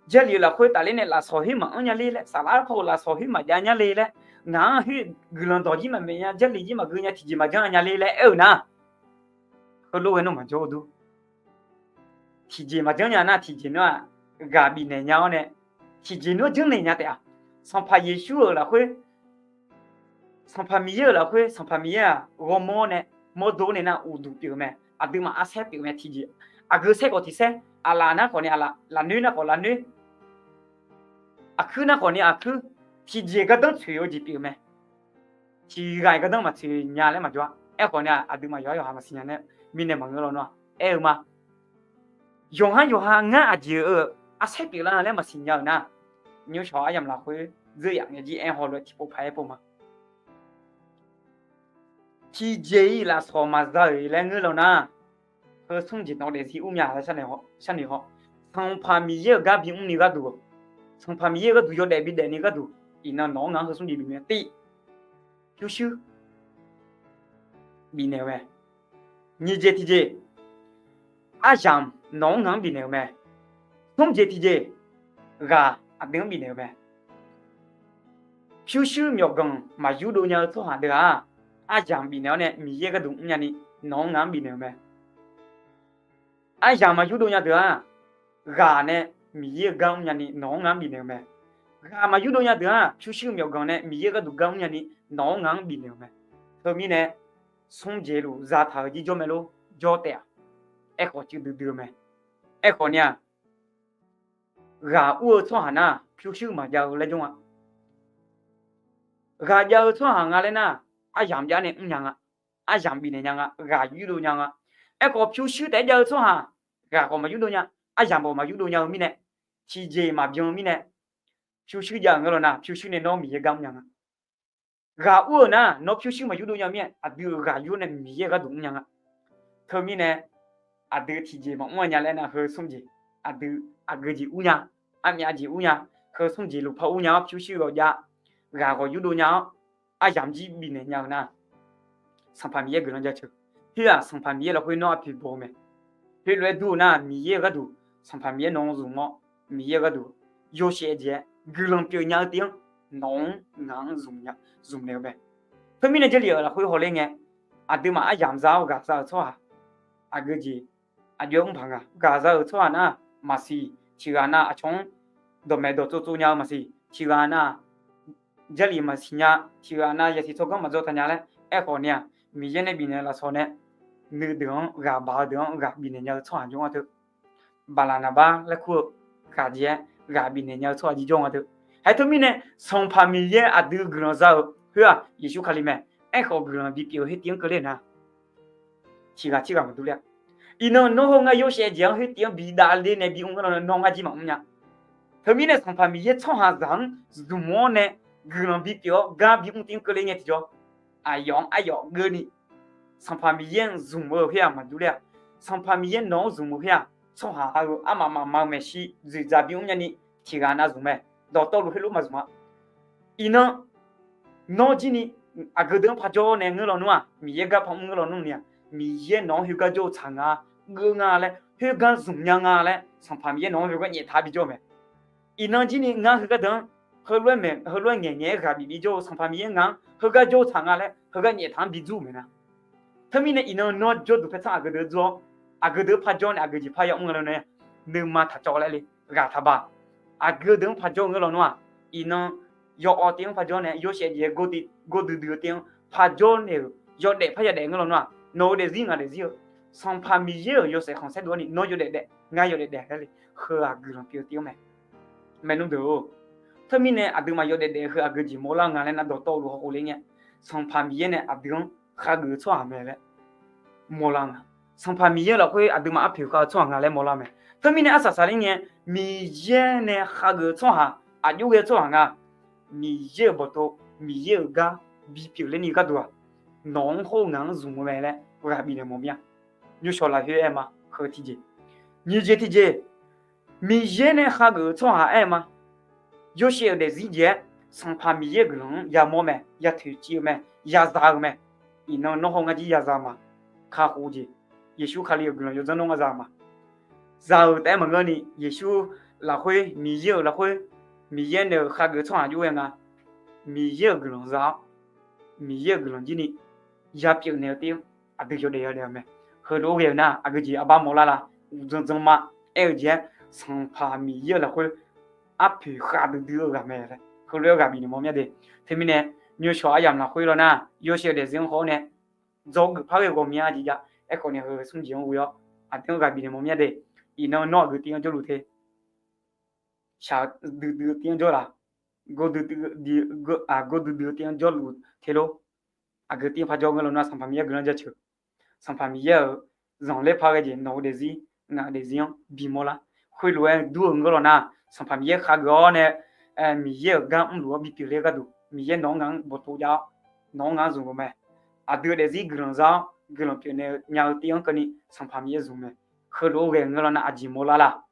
Jarlif-eu lafkhoer tafler nae lafsawq khoer maqanr nya ler laer, saflar paw-euq lafsawq khoer maqjav nya ler laer, ngaq-anr khoer guiqlanq dawq jir maqmaeq nya, Jarlif jir maqgeu nya, tiqjeq maqjanr nya ler laer aer-eu nar, heulof ghae nawr maqjawr-eu dur. Tiqjeq maqjanr nya nar, tiqjeq nawr-aq ghaq bifnaeq nya-awr nae, tiqjeq nawr janrnaeq nya taef-a. Sanqpaq Yeqsur-euq lafkhoer Sanqpaq Miqyaer-euq lafkhoer Sanqpaq Miqyaer-aq ghawrmawr nae mawrdo nae nar uqduq pyeuf-eu mae. Aqduimaf arsaer pyeuf-eu mae tiqjeq. Aqgeu saer khawf tiq saer, aqlaf nar khawf ni aqlaf, lafnoer nar khawf lafnoer, aqkuir nar khawf ni aqkuir, tiqjeq gardanr tsoeq-eu jeq pyeuf-eu mae. Tiqghaq-iq gardanr maqtsoeq nya laer maqjawr-a. Aerkhawf ni aqduimaf yawqha yawqha maqsiq nya nae mirnae maqngeur lawnmr-a. Aer-eu ma. Yawqhar yawqha ngar aqjeq-eu arsaer pyeuflar laer maqsiq nya-euq nar, nymrshawq aryamq lafkhoer dzeur yaf ngae jir aer haw lof-aer tiqpov paq-aer pov ma. Tiqjeq-iq lafsawq maqza-euq laer ngeur law nar, heu smr jeq nawq-eu daefzir ur mya laer sharnoeq haw. Sanqpaq Miqyaer-euq gar bimr ni gharduq, Sanqpaq Miqyaer-euq gharduq yawdaef bidaef ni gharduq, iqnan nawq-anr ngaq-anr heu smr jeq bif mae. Tiq, pyurshuir bifnaeq-eu mae. Nyiq jeq tiqjeq, aryamq nawq-anr ngaq-anr bifnaeq-eu mae. Smr jeq tiqjeq, ghaq aqdui-anr bifnaeq-eu mae. Pyurshuir myawqganq maqyurdov nya-eu tsawrhaq deuq-aq, aryamq bifnaeq-awr nae Miqyaer gharduq mrnya ni nawq-anr ngaq-anr bifnaeq-eu mae. Aryamq maqyurdov nya deuq-aq, ghaq nae Miqyaer-eu gar mrnya ni nawq-anr ngaq-anr bifnaeq-eu mae. Ghaq maqyurdov nya deuq-aq, pyurshuir myawqganq nae Miqyaer gharduq gar mrnya ni nawq-anr ngaq-anr bifnaeq-eu mae. Teumirnae, smr jeq luf zataq-euq jir jawr mae lor, jawr taef-aq. Aerkhawf cuiv duidui-eu mae. Aerkhawf ni-aq, ghaq ur-eu tsawrhaq nar, pyurshuir maqjav-eu laer jawr nga. Ghaq jav-eu tsawrhaq nga laer nar, aryamq jav nae mrnya nga. Aryamq bifnaeq nya nga, ghaq yurdov nya nga. Aerkhawf pyurshuir taef-aer jav-eu tsawrhaq, ghaq khawf maqyurdov nya, aryamq khawf maqyurdov nya-eu mirnae, tiqjeq maqbyan-eu mirnae, pyurshuir jav-euq ngeur law nar, pyurshuir nae nawr Miqyaer gar mrnya nga. Ghaq ur-euq nar, nawr pyurshuir maqyurdov nya-eu mirnae, aqdui-euq ghaq yur nae Miqyaer gharduq mrnya nga. Teumirnae, aqdui tiqjeq maqmr-a nya laer nar, heu smr jeq, aqdui aqgeu jeq ur nya, armyav jeq ur nya, heu smr jeq luf par ur nya-awr pyurshuir ghawq jav, ghaq ghawq yurdov nya-awr, aryamq jir bifnaeq nya-eu nar, Sanqpaq Miqyaer guiqlanq jaceuq. Khoer-aq, Sanqpaq Miqyaer lafkhoer nawr arpoeq baw-eu mae. Heulof-aer dur-eu nar, Miqyaer-euq gharduq, Sanqpaq Miqyaer nawq-anr zmq-awr, Miqyaer-euq gharduq yawshaef jeq-aer guiqlanq pyeuf nya-eu tiv-anr nawq-anr ngaq-anr zmq naeq-eu mae. Teumirnae Jarlif-euq lafkhoer hawler ngae, aqduimaf aryamq za-awr ghaq za-euq tsawrhaq, aqgeu jeq aqjox-aer mr paq nga. Ghaq za-euq tsawrhaq nar maqsiq, tiqghaq nav aqcawq-anr dawqmaeq dawqtsov tsov nya-eu maqsiq, tiqghaq nav Jarlif maqsiq nya, tiqghaq nav yasiq tsawrganr maqdzaw taq nya laer aerkhawf ni-aq, Miqyaer nae bifnaeq lafsawq nae nuideuq-anr ghaq baq-eu deuq-anr ghaq bifnaeq nya-eu tsawrhaq jawr nga teu. Baqlaqnaqbar laer kur-eu ghaq jeq-aer ghaq bifnaeq nya-eu tsawrhaq jir jawr nga teu. Haer teumirnae, Sanqpaq Miqyaer aqdui guiqlanq za-euq khoer-aq, Yeqsur Kali mae. Aerkhawf guiqlanq bipyeuf-eu khoer tiv-anr keuvle nar, tiqghaq tirghaq maqdur ler-a. Iqnan nawr hawr ngar yawshaef jeq-anr khoer tiv-anr bi davler nae bi mr-anr law nae nawr ngar jir maqmr nya. Teumirnae Sanqpaq Miqyaer tsawrhaqzaq-anr zmq-awr nae guiqlanq bipyeuf-awr gar bi mr tiv-anr keuvle ngae tiqjawr, aqyawf-anr aryawf geuvni, Sanqpaq Miqyaer-anr zmq-eu khoer-aq maqdur ler-a. Sanqpaq Miqyaer nawq-anr zmq-eu khoer-aq, tsawrhaq-euq armaf mafma-eu maeqshi dzoeqdzaq bi mr nyani tiqghaq nav zmq mae. Dawqtawvluf heulof maqzmq-a. Iqnan nawr jir ni aqgeu deuq-anr parjawr nae ngeur lawnmr-aq, Miqyaer gar par mr ngeur lawnmr ni-aq, Miqyaer nawq-anr khoergar jawr-eu tsaq nga, geuv nga laer, khoergar zmq nya nga laer, Sanqpaq Miqyaer nawq-anr khoergar nyaeftaq-anr bijawr-eu mae. Iqnan jir ni ngar heugar deuq-anr heulof-aer ngaeq ngaeq-aer ghaq bif bijawr-eu Sanqpaq Miqyaer ngaq-anr heugar jawr-eu tsaq nga laer heugar nyaeftaq-anr bidzur-euq mae nar. Teumirnae iqnan nawr jawrduq paertsanr aqgeu deuq dzur-awr, aqgeu deuq-anr parjawr nae aqgeu jeq par yaw mr nga lawnmr nae, nuima taqcawv laer le, ghaq taqbaq. Aqgeu deuq-anr parjawr ngeur lawnmr-aq, iqnan yawawv tiv-anr parjawr nae yawshaef jeq-aer gordui duidui-eu tiv-anr parjawr naeq-euq yawdaef parya daef ngeur lawnmr-aq, nawq-eu daefzir ngaq daefzir-eu, Sanqpaq Miqyaer-euq yawshaef khanqsaer dov-awr ni nawr yawdaef daef ngar yawdaef daef laer le, heu-aq guiqlanq pyeuf-eu tiv-anr mae. Maernmr deuq-or, teumirnae aqduimaf yawdaef daef-eu heu aqgeu jeq mawrlar nga laer nar dawqtawvluf hawkhof le ngae, Sanqpaq Miqyaer nae aqdui-anr khageuf-eu tsawrhaq mae laer mawrlar nga. Sanqpaq Miqyaer-eu lafkhoer aqduimaf arpoeq khav-eu tsawrhaq nga laer mawrlar mae. Teumirnae arsaq saqler ngae, Miqyaer nae khageuf-eu tsawrhaq aqjox ghae-eu tsawrhaq nga. Miqyaer-euq bawqtov, Miqyaer-euq gar bipyeuf ler ni gharduq-aq, nawq-anr hawr-eu ngaq-anr zmq-eu mae laer ghaq bifnaeq mawf mir-a. Nymrshawq lafkhoer aer ma, heu tiqjeq. Nyiq jeq tiqjeq, Miqyaer nae khageuf-eu tsawrhaq aer ma. Yawshaef-euq daefzir jeq-aer Sanqpaq Miqyaer-euq guiqlanq-anr yamawr mae, yatoeqciv-eu mae, yazaq-eu mae. Iqnan nawr hawr ngar jir yazaq ma. Kakhof jeq, Yeqsur Kali-euq guiqlanq yawdzanr nawr ngar za ma. Za-euq taef-aer maqngeur ni, Yeqsur lafkhoer, Miqyaer-euq lafkhoer, Miqyaer nae-euq khageuf-eu tsawrhaq aqjox ghae nga. Miqyaer-euq guiqlanq za-awr, Miqyaer-euq guiqlanq jir ni yapyeuf naeq-eu tiv-anr aqdui yawdaef yadaef-eu mae. Heulof-aer ghae-eu nar aqgeu jeq arbar mawrlar la? Uqdzan dzan ma. Aer-eu jeq-aer, Sanqpaq Miqyaer-euq lafkhoer arpoeq khavdui dui-eu ghaq mae laer heulof-aer ghaq bifnaeq mawr mir-a de. Teumirnae, nymrshawq aryamq lafkhoer lawr nar, yawshaef-eu daefzir-anr khawf-awr nae, dzawgeuf par ghae ghawqmya aqjeq jav. Aerkhawf ni heu smr jeq-anr ghoe-awr aqdui-anr ghaq bifnaeq mawr mir-a de. Iqnan nawr aqgeu tiv-anr jawrluf te. Shaq duidui-eu tiv-anr jawr laf? Gordui duidui-eu tiv-anr jawrluf te lor? Aqgeu tiv-anr par jawr ngeur lawnmr-aq, Sanqpaq Miqyaer guiqlanq jaceuq. Sanqpaq Miqyaer-euq zanqler par ghae jeq nawq-eu daefzir, ngaq-eu daefzir-anr bimawr lar. Khoerlof-aer dur-eu ngeur lawnmr-aq, Sanqpaq Miqyaer khageuf-awr nae, Miqyaer-euq gar mrluf-awr bipyeuf ler gharduq Miqyaer nawq-anr ngaq-anr bawqtov jav-awr, nawq-anr ngaq-anr zmq-eu mae. Aqdui-eu daefzir guiqlanq za-awr, guiqlanq pyeufnaeq nya-eu tiv-anr keuvni Sanqpaq Miqyaer zmq mae. Heulof-aer ghae ngeur lawnmr-aq, aqjeq mawrlar la?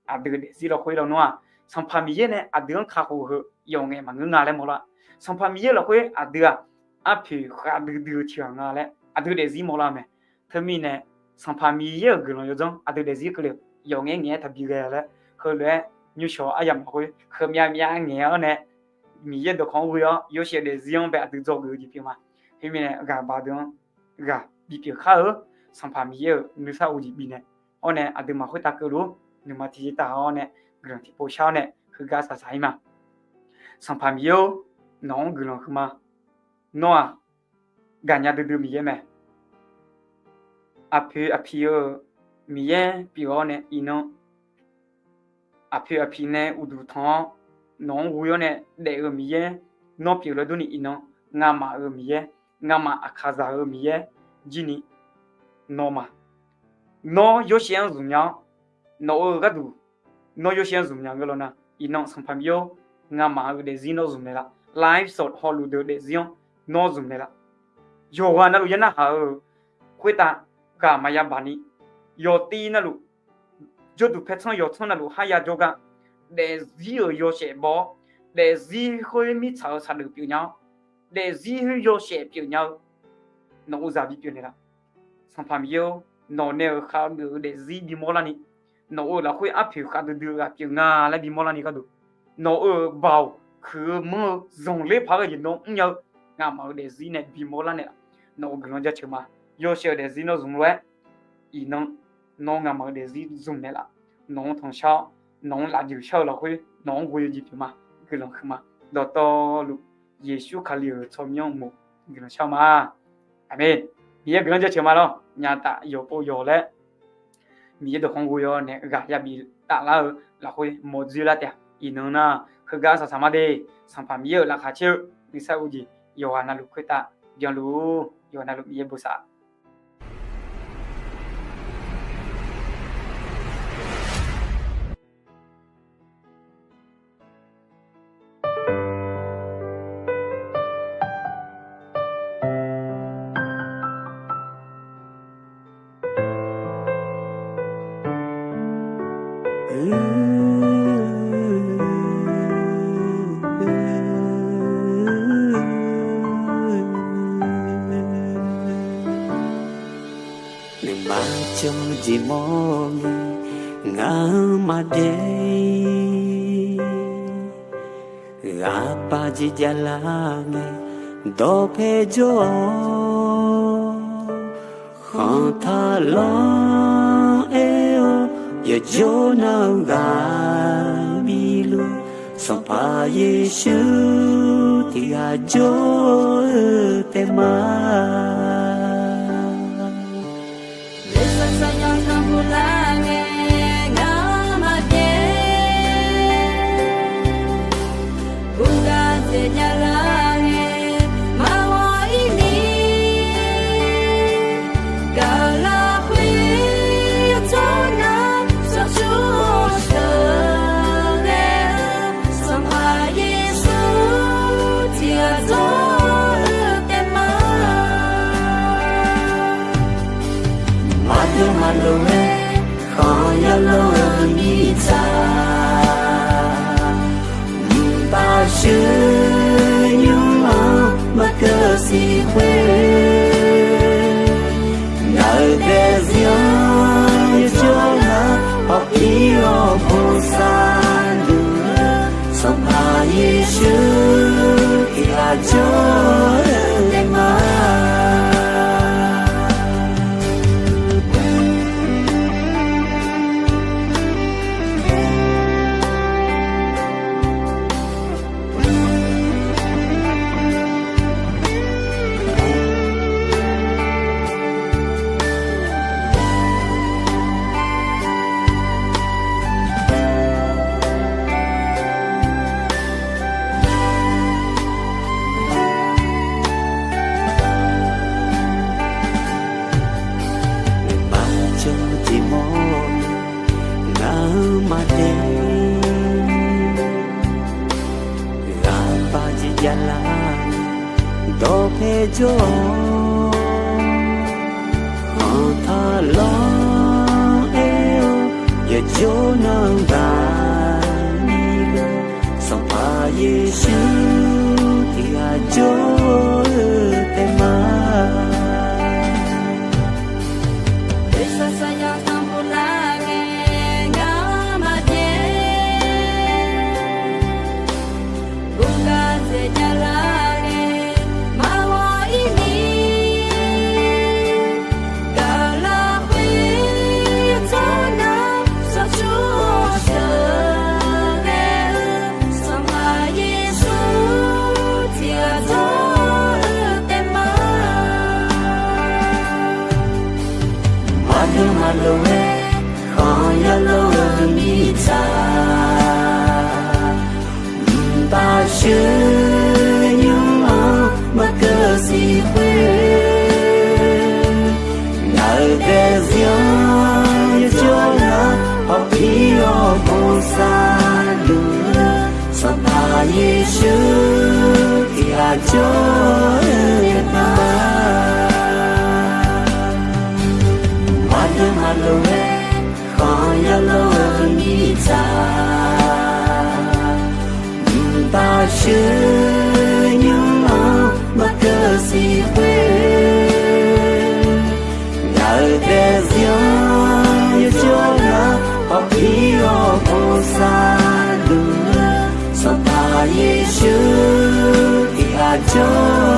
Aqdui-eu daefzir lafkhoer lawnmr-aq, Sanqpaq Miqyaer nae aqdui-anr kakhof-eu heu yawf ngaef maqngeur nga laer mawrlar. Sanqpaq Miqyaer lafkhoer aqdui-aq, arpoeq khavdui dui-eu tiq ghaq nga laer aqdui-eu daefzir mawrlar mae. Teumirnae, Sanqpaq Miqyaer-euq guiqlanq yawdzanr aqdui-eu daefzir keuvle-euq yawf ngaef ngaef-aer taqbi ghae laer heulof-aer nymrshawq aryamq lafkhoer heumyav myav ngaeq-awr nae, Miqyaer dawqkawq-anr ghoe-awr yawshaef-eu daefzir-anr bae aqdui dzawgeuf-eu jeq pyeuf ma. Khoermirnae, ghaq baq deuq-anr ghaq bipyeuf khar-eu, Sanqpaq Miqyaer-euq nuisar uqjeq bifnaeq-awr nae, aqduimaf khoertav keuvluf-ur. Nuima tiqjeq taf-awr nae, guiqlanq tiqpov shar-awr nae, heugar saqsaq-ir ma. Sanqpaq Miqyaer-or, nawq-anr guiqlanq huiqma. Nawr-aq, gaqnya duidui Miqyaer mae. Aqpoeq aqpiq-eu Miqyaer pyeuf-awr nae iqnan, aqpoeq aqpiq nae uqduq tanq-awr, nawq-anr ghoe-awr nae daef-eu Miqyaer, nawr pyeuf laer durni iqnan, ngamaf-euq Miqyaer, ngamaf aqkaqzaq-euq Miqyaer jirni nawmaf. Nawr yawshaef-anr zmqnya-awr, nawq-euq gharduq nawr yawshaef-anr zmqnya-eu law nar, iqnan Sanqpaq Miqyaer-or, ngamaf-euq daefzir nawr zmq naeqlaf. Live sawq hawluf deuq daefzir-anr nawr zmq naeqlaf. Yawqghaq navluf ya narhaq-euq khoertav ghaq maqya baq ni, yawqtiv navluf, jawrduq paertsanr yawqtsanr navluf kharya jawrgar, daefzir-euq yawshaef baw-awr, daefzir khoer mirtsaq-euq saqdeuf pyeufnya-awr, daefzir khoer yawshaef pyeufnya-eu nawq-euq zaq bipyeuf naeqlaf. Sanqpaq Miqyaer-or, nawq nae-euq khavgeuf-eu daefzir bimawr larni, nawq-euq lafkhoer arpoeq khavdui dui-eu ghaq pyeuf nga laer bimawr larni gharduq, nawq-euq baoq kuiq-eu manr-eu zanqler paq-aer ghae jeq nawr mrnya-eu, ngamaf-euq daefzir nae bimawr lar naeqlaf. Nawq-euq guiqlanq jaceuq ma. Yawshaef-eu daefzir nawr zmq lof-aer, iqnan nawr ngamaf-euq daefzir zmq naeqlaf. Nawq-anr tanqshar-awr, nawq-anr lafjeuq shar-eu lafkhoer nawq-anr ghoe-eu jeq pyeuf ma. Guiqlanq huiqma. Dawqtawvluf, Yeqsur Kali-euq tsawrmyanr uqmov guiqlanq shar ma. Aqmeq. Miqyaer guiqlanq jaceuq ma lawr. Nyataf yawqpov yawq laer Miqyaer dawqkawq-anr ghoe-awr nae ghaq yabif taflar-eu lafkhoer mawrdzoer lar taef-a. Iqnan nar, heugar saqsaq ma de. Sanqpaq Miqyaer-euq laqkhaq caer-eu nuisar uqjeq yawqghaq navluf khoertav byanluf-ur. Yawqghaq navluf Miqyaer bosav Nuima jawr-eu jeq mawr ngae, ngar-anr maqdaef. Ghaqbaq jeq javlar ngae, dawqpae jawr-awq. Khanqtaq lanr aer-awr, yawqjawr nar-eu ghaq bifluf, Sanqpaq Yeqsur tiq ghaq jawr-eu taef ma. Nuisar saqnya tanqpuq lar ngae, ngar-anr maqdaef. Bugaq daef javlar ngae, maqghawq-ir ni. Gaqlaq khoer yawtsawrnar, sawqcur sheuqghae-eu Sanqpaq Yeqsur tiq ghaq jawr-eu taef ma. Maqdawr maqloq-aer khanq yalor-eu mirtsaq, mqtav shuir nymr-anr maqkeuv siq khoer, ngaq-euq daefzir-anr yawjawr nar, hawpir-awr bosav luf-eu Sanqpaq Yeqsur tiq ghaq jawr-eu taef ma. lof-aer khanqya lof-eu mirtsaq, mqtav shuir nymr-anr maqkeuv siq khoer, ngaq-euq daefzir-anr yawjawr nar hawpir-awr bof saqluf-eu Sanqpaq Yeqsur tiq ghaq jawr-eu ma. Maqdeuv maqlof-aer khanqya lof-eu mirtsaq, mqtav shuir nymr-anr maqkeuv siq khoer, ngaq-euq daefzir-anr yawjawr nar hawpir-awr bof saqluf-eu Sanqpaq Yeqsur tiq ghaq jawr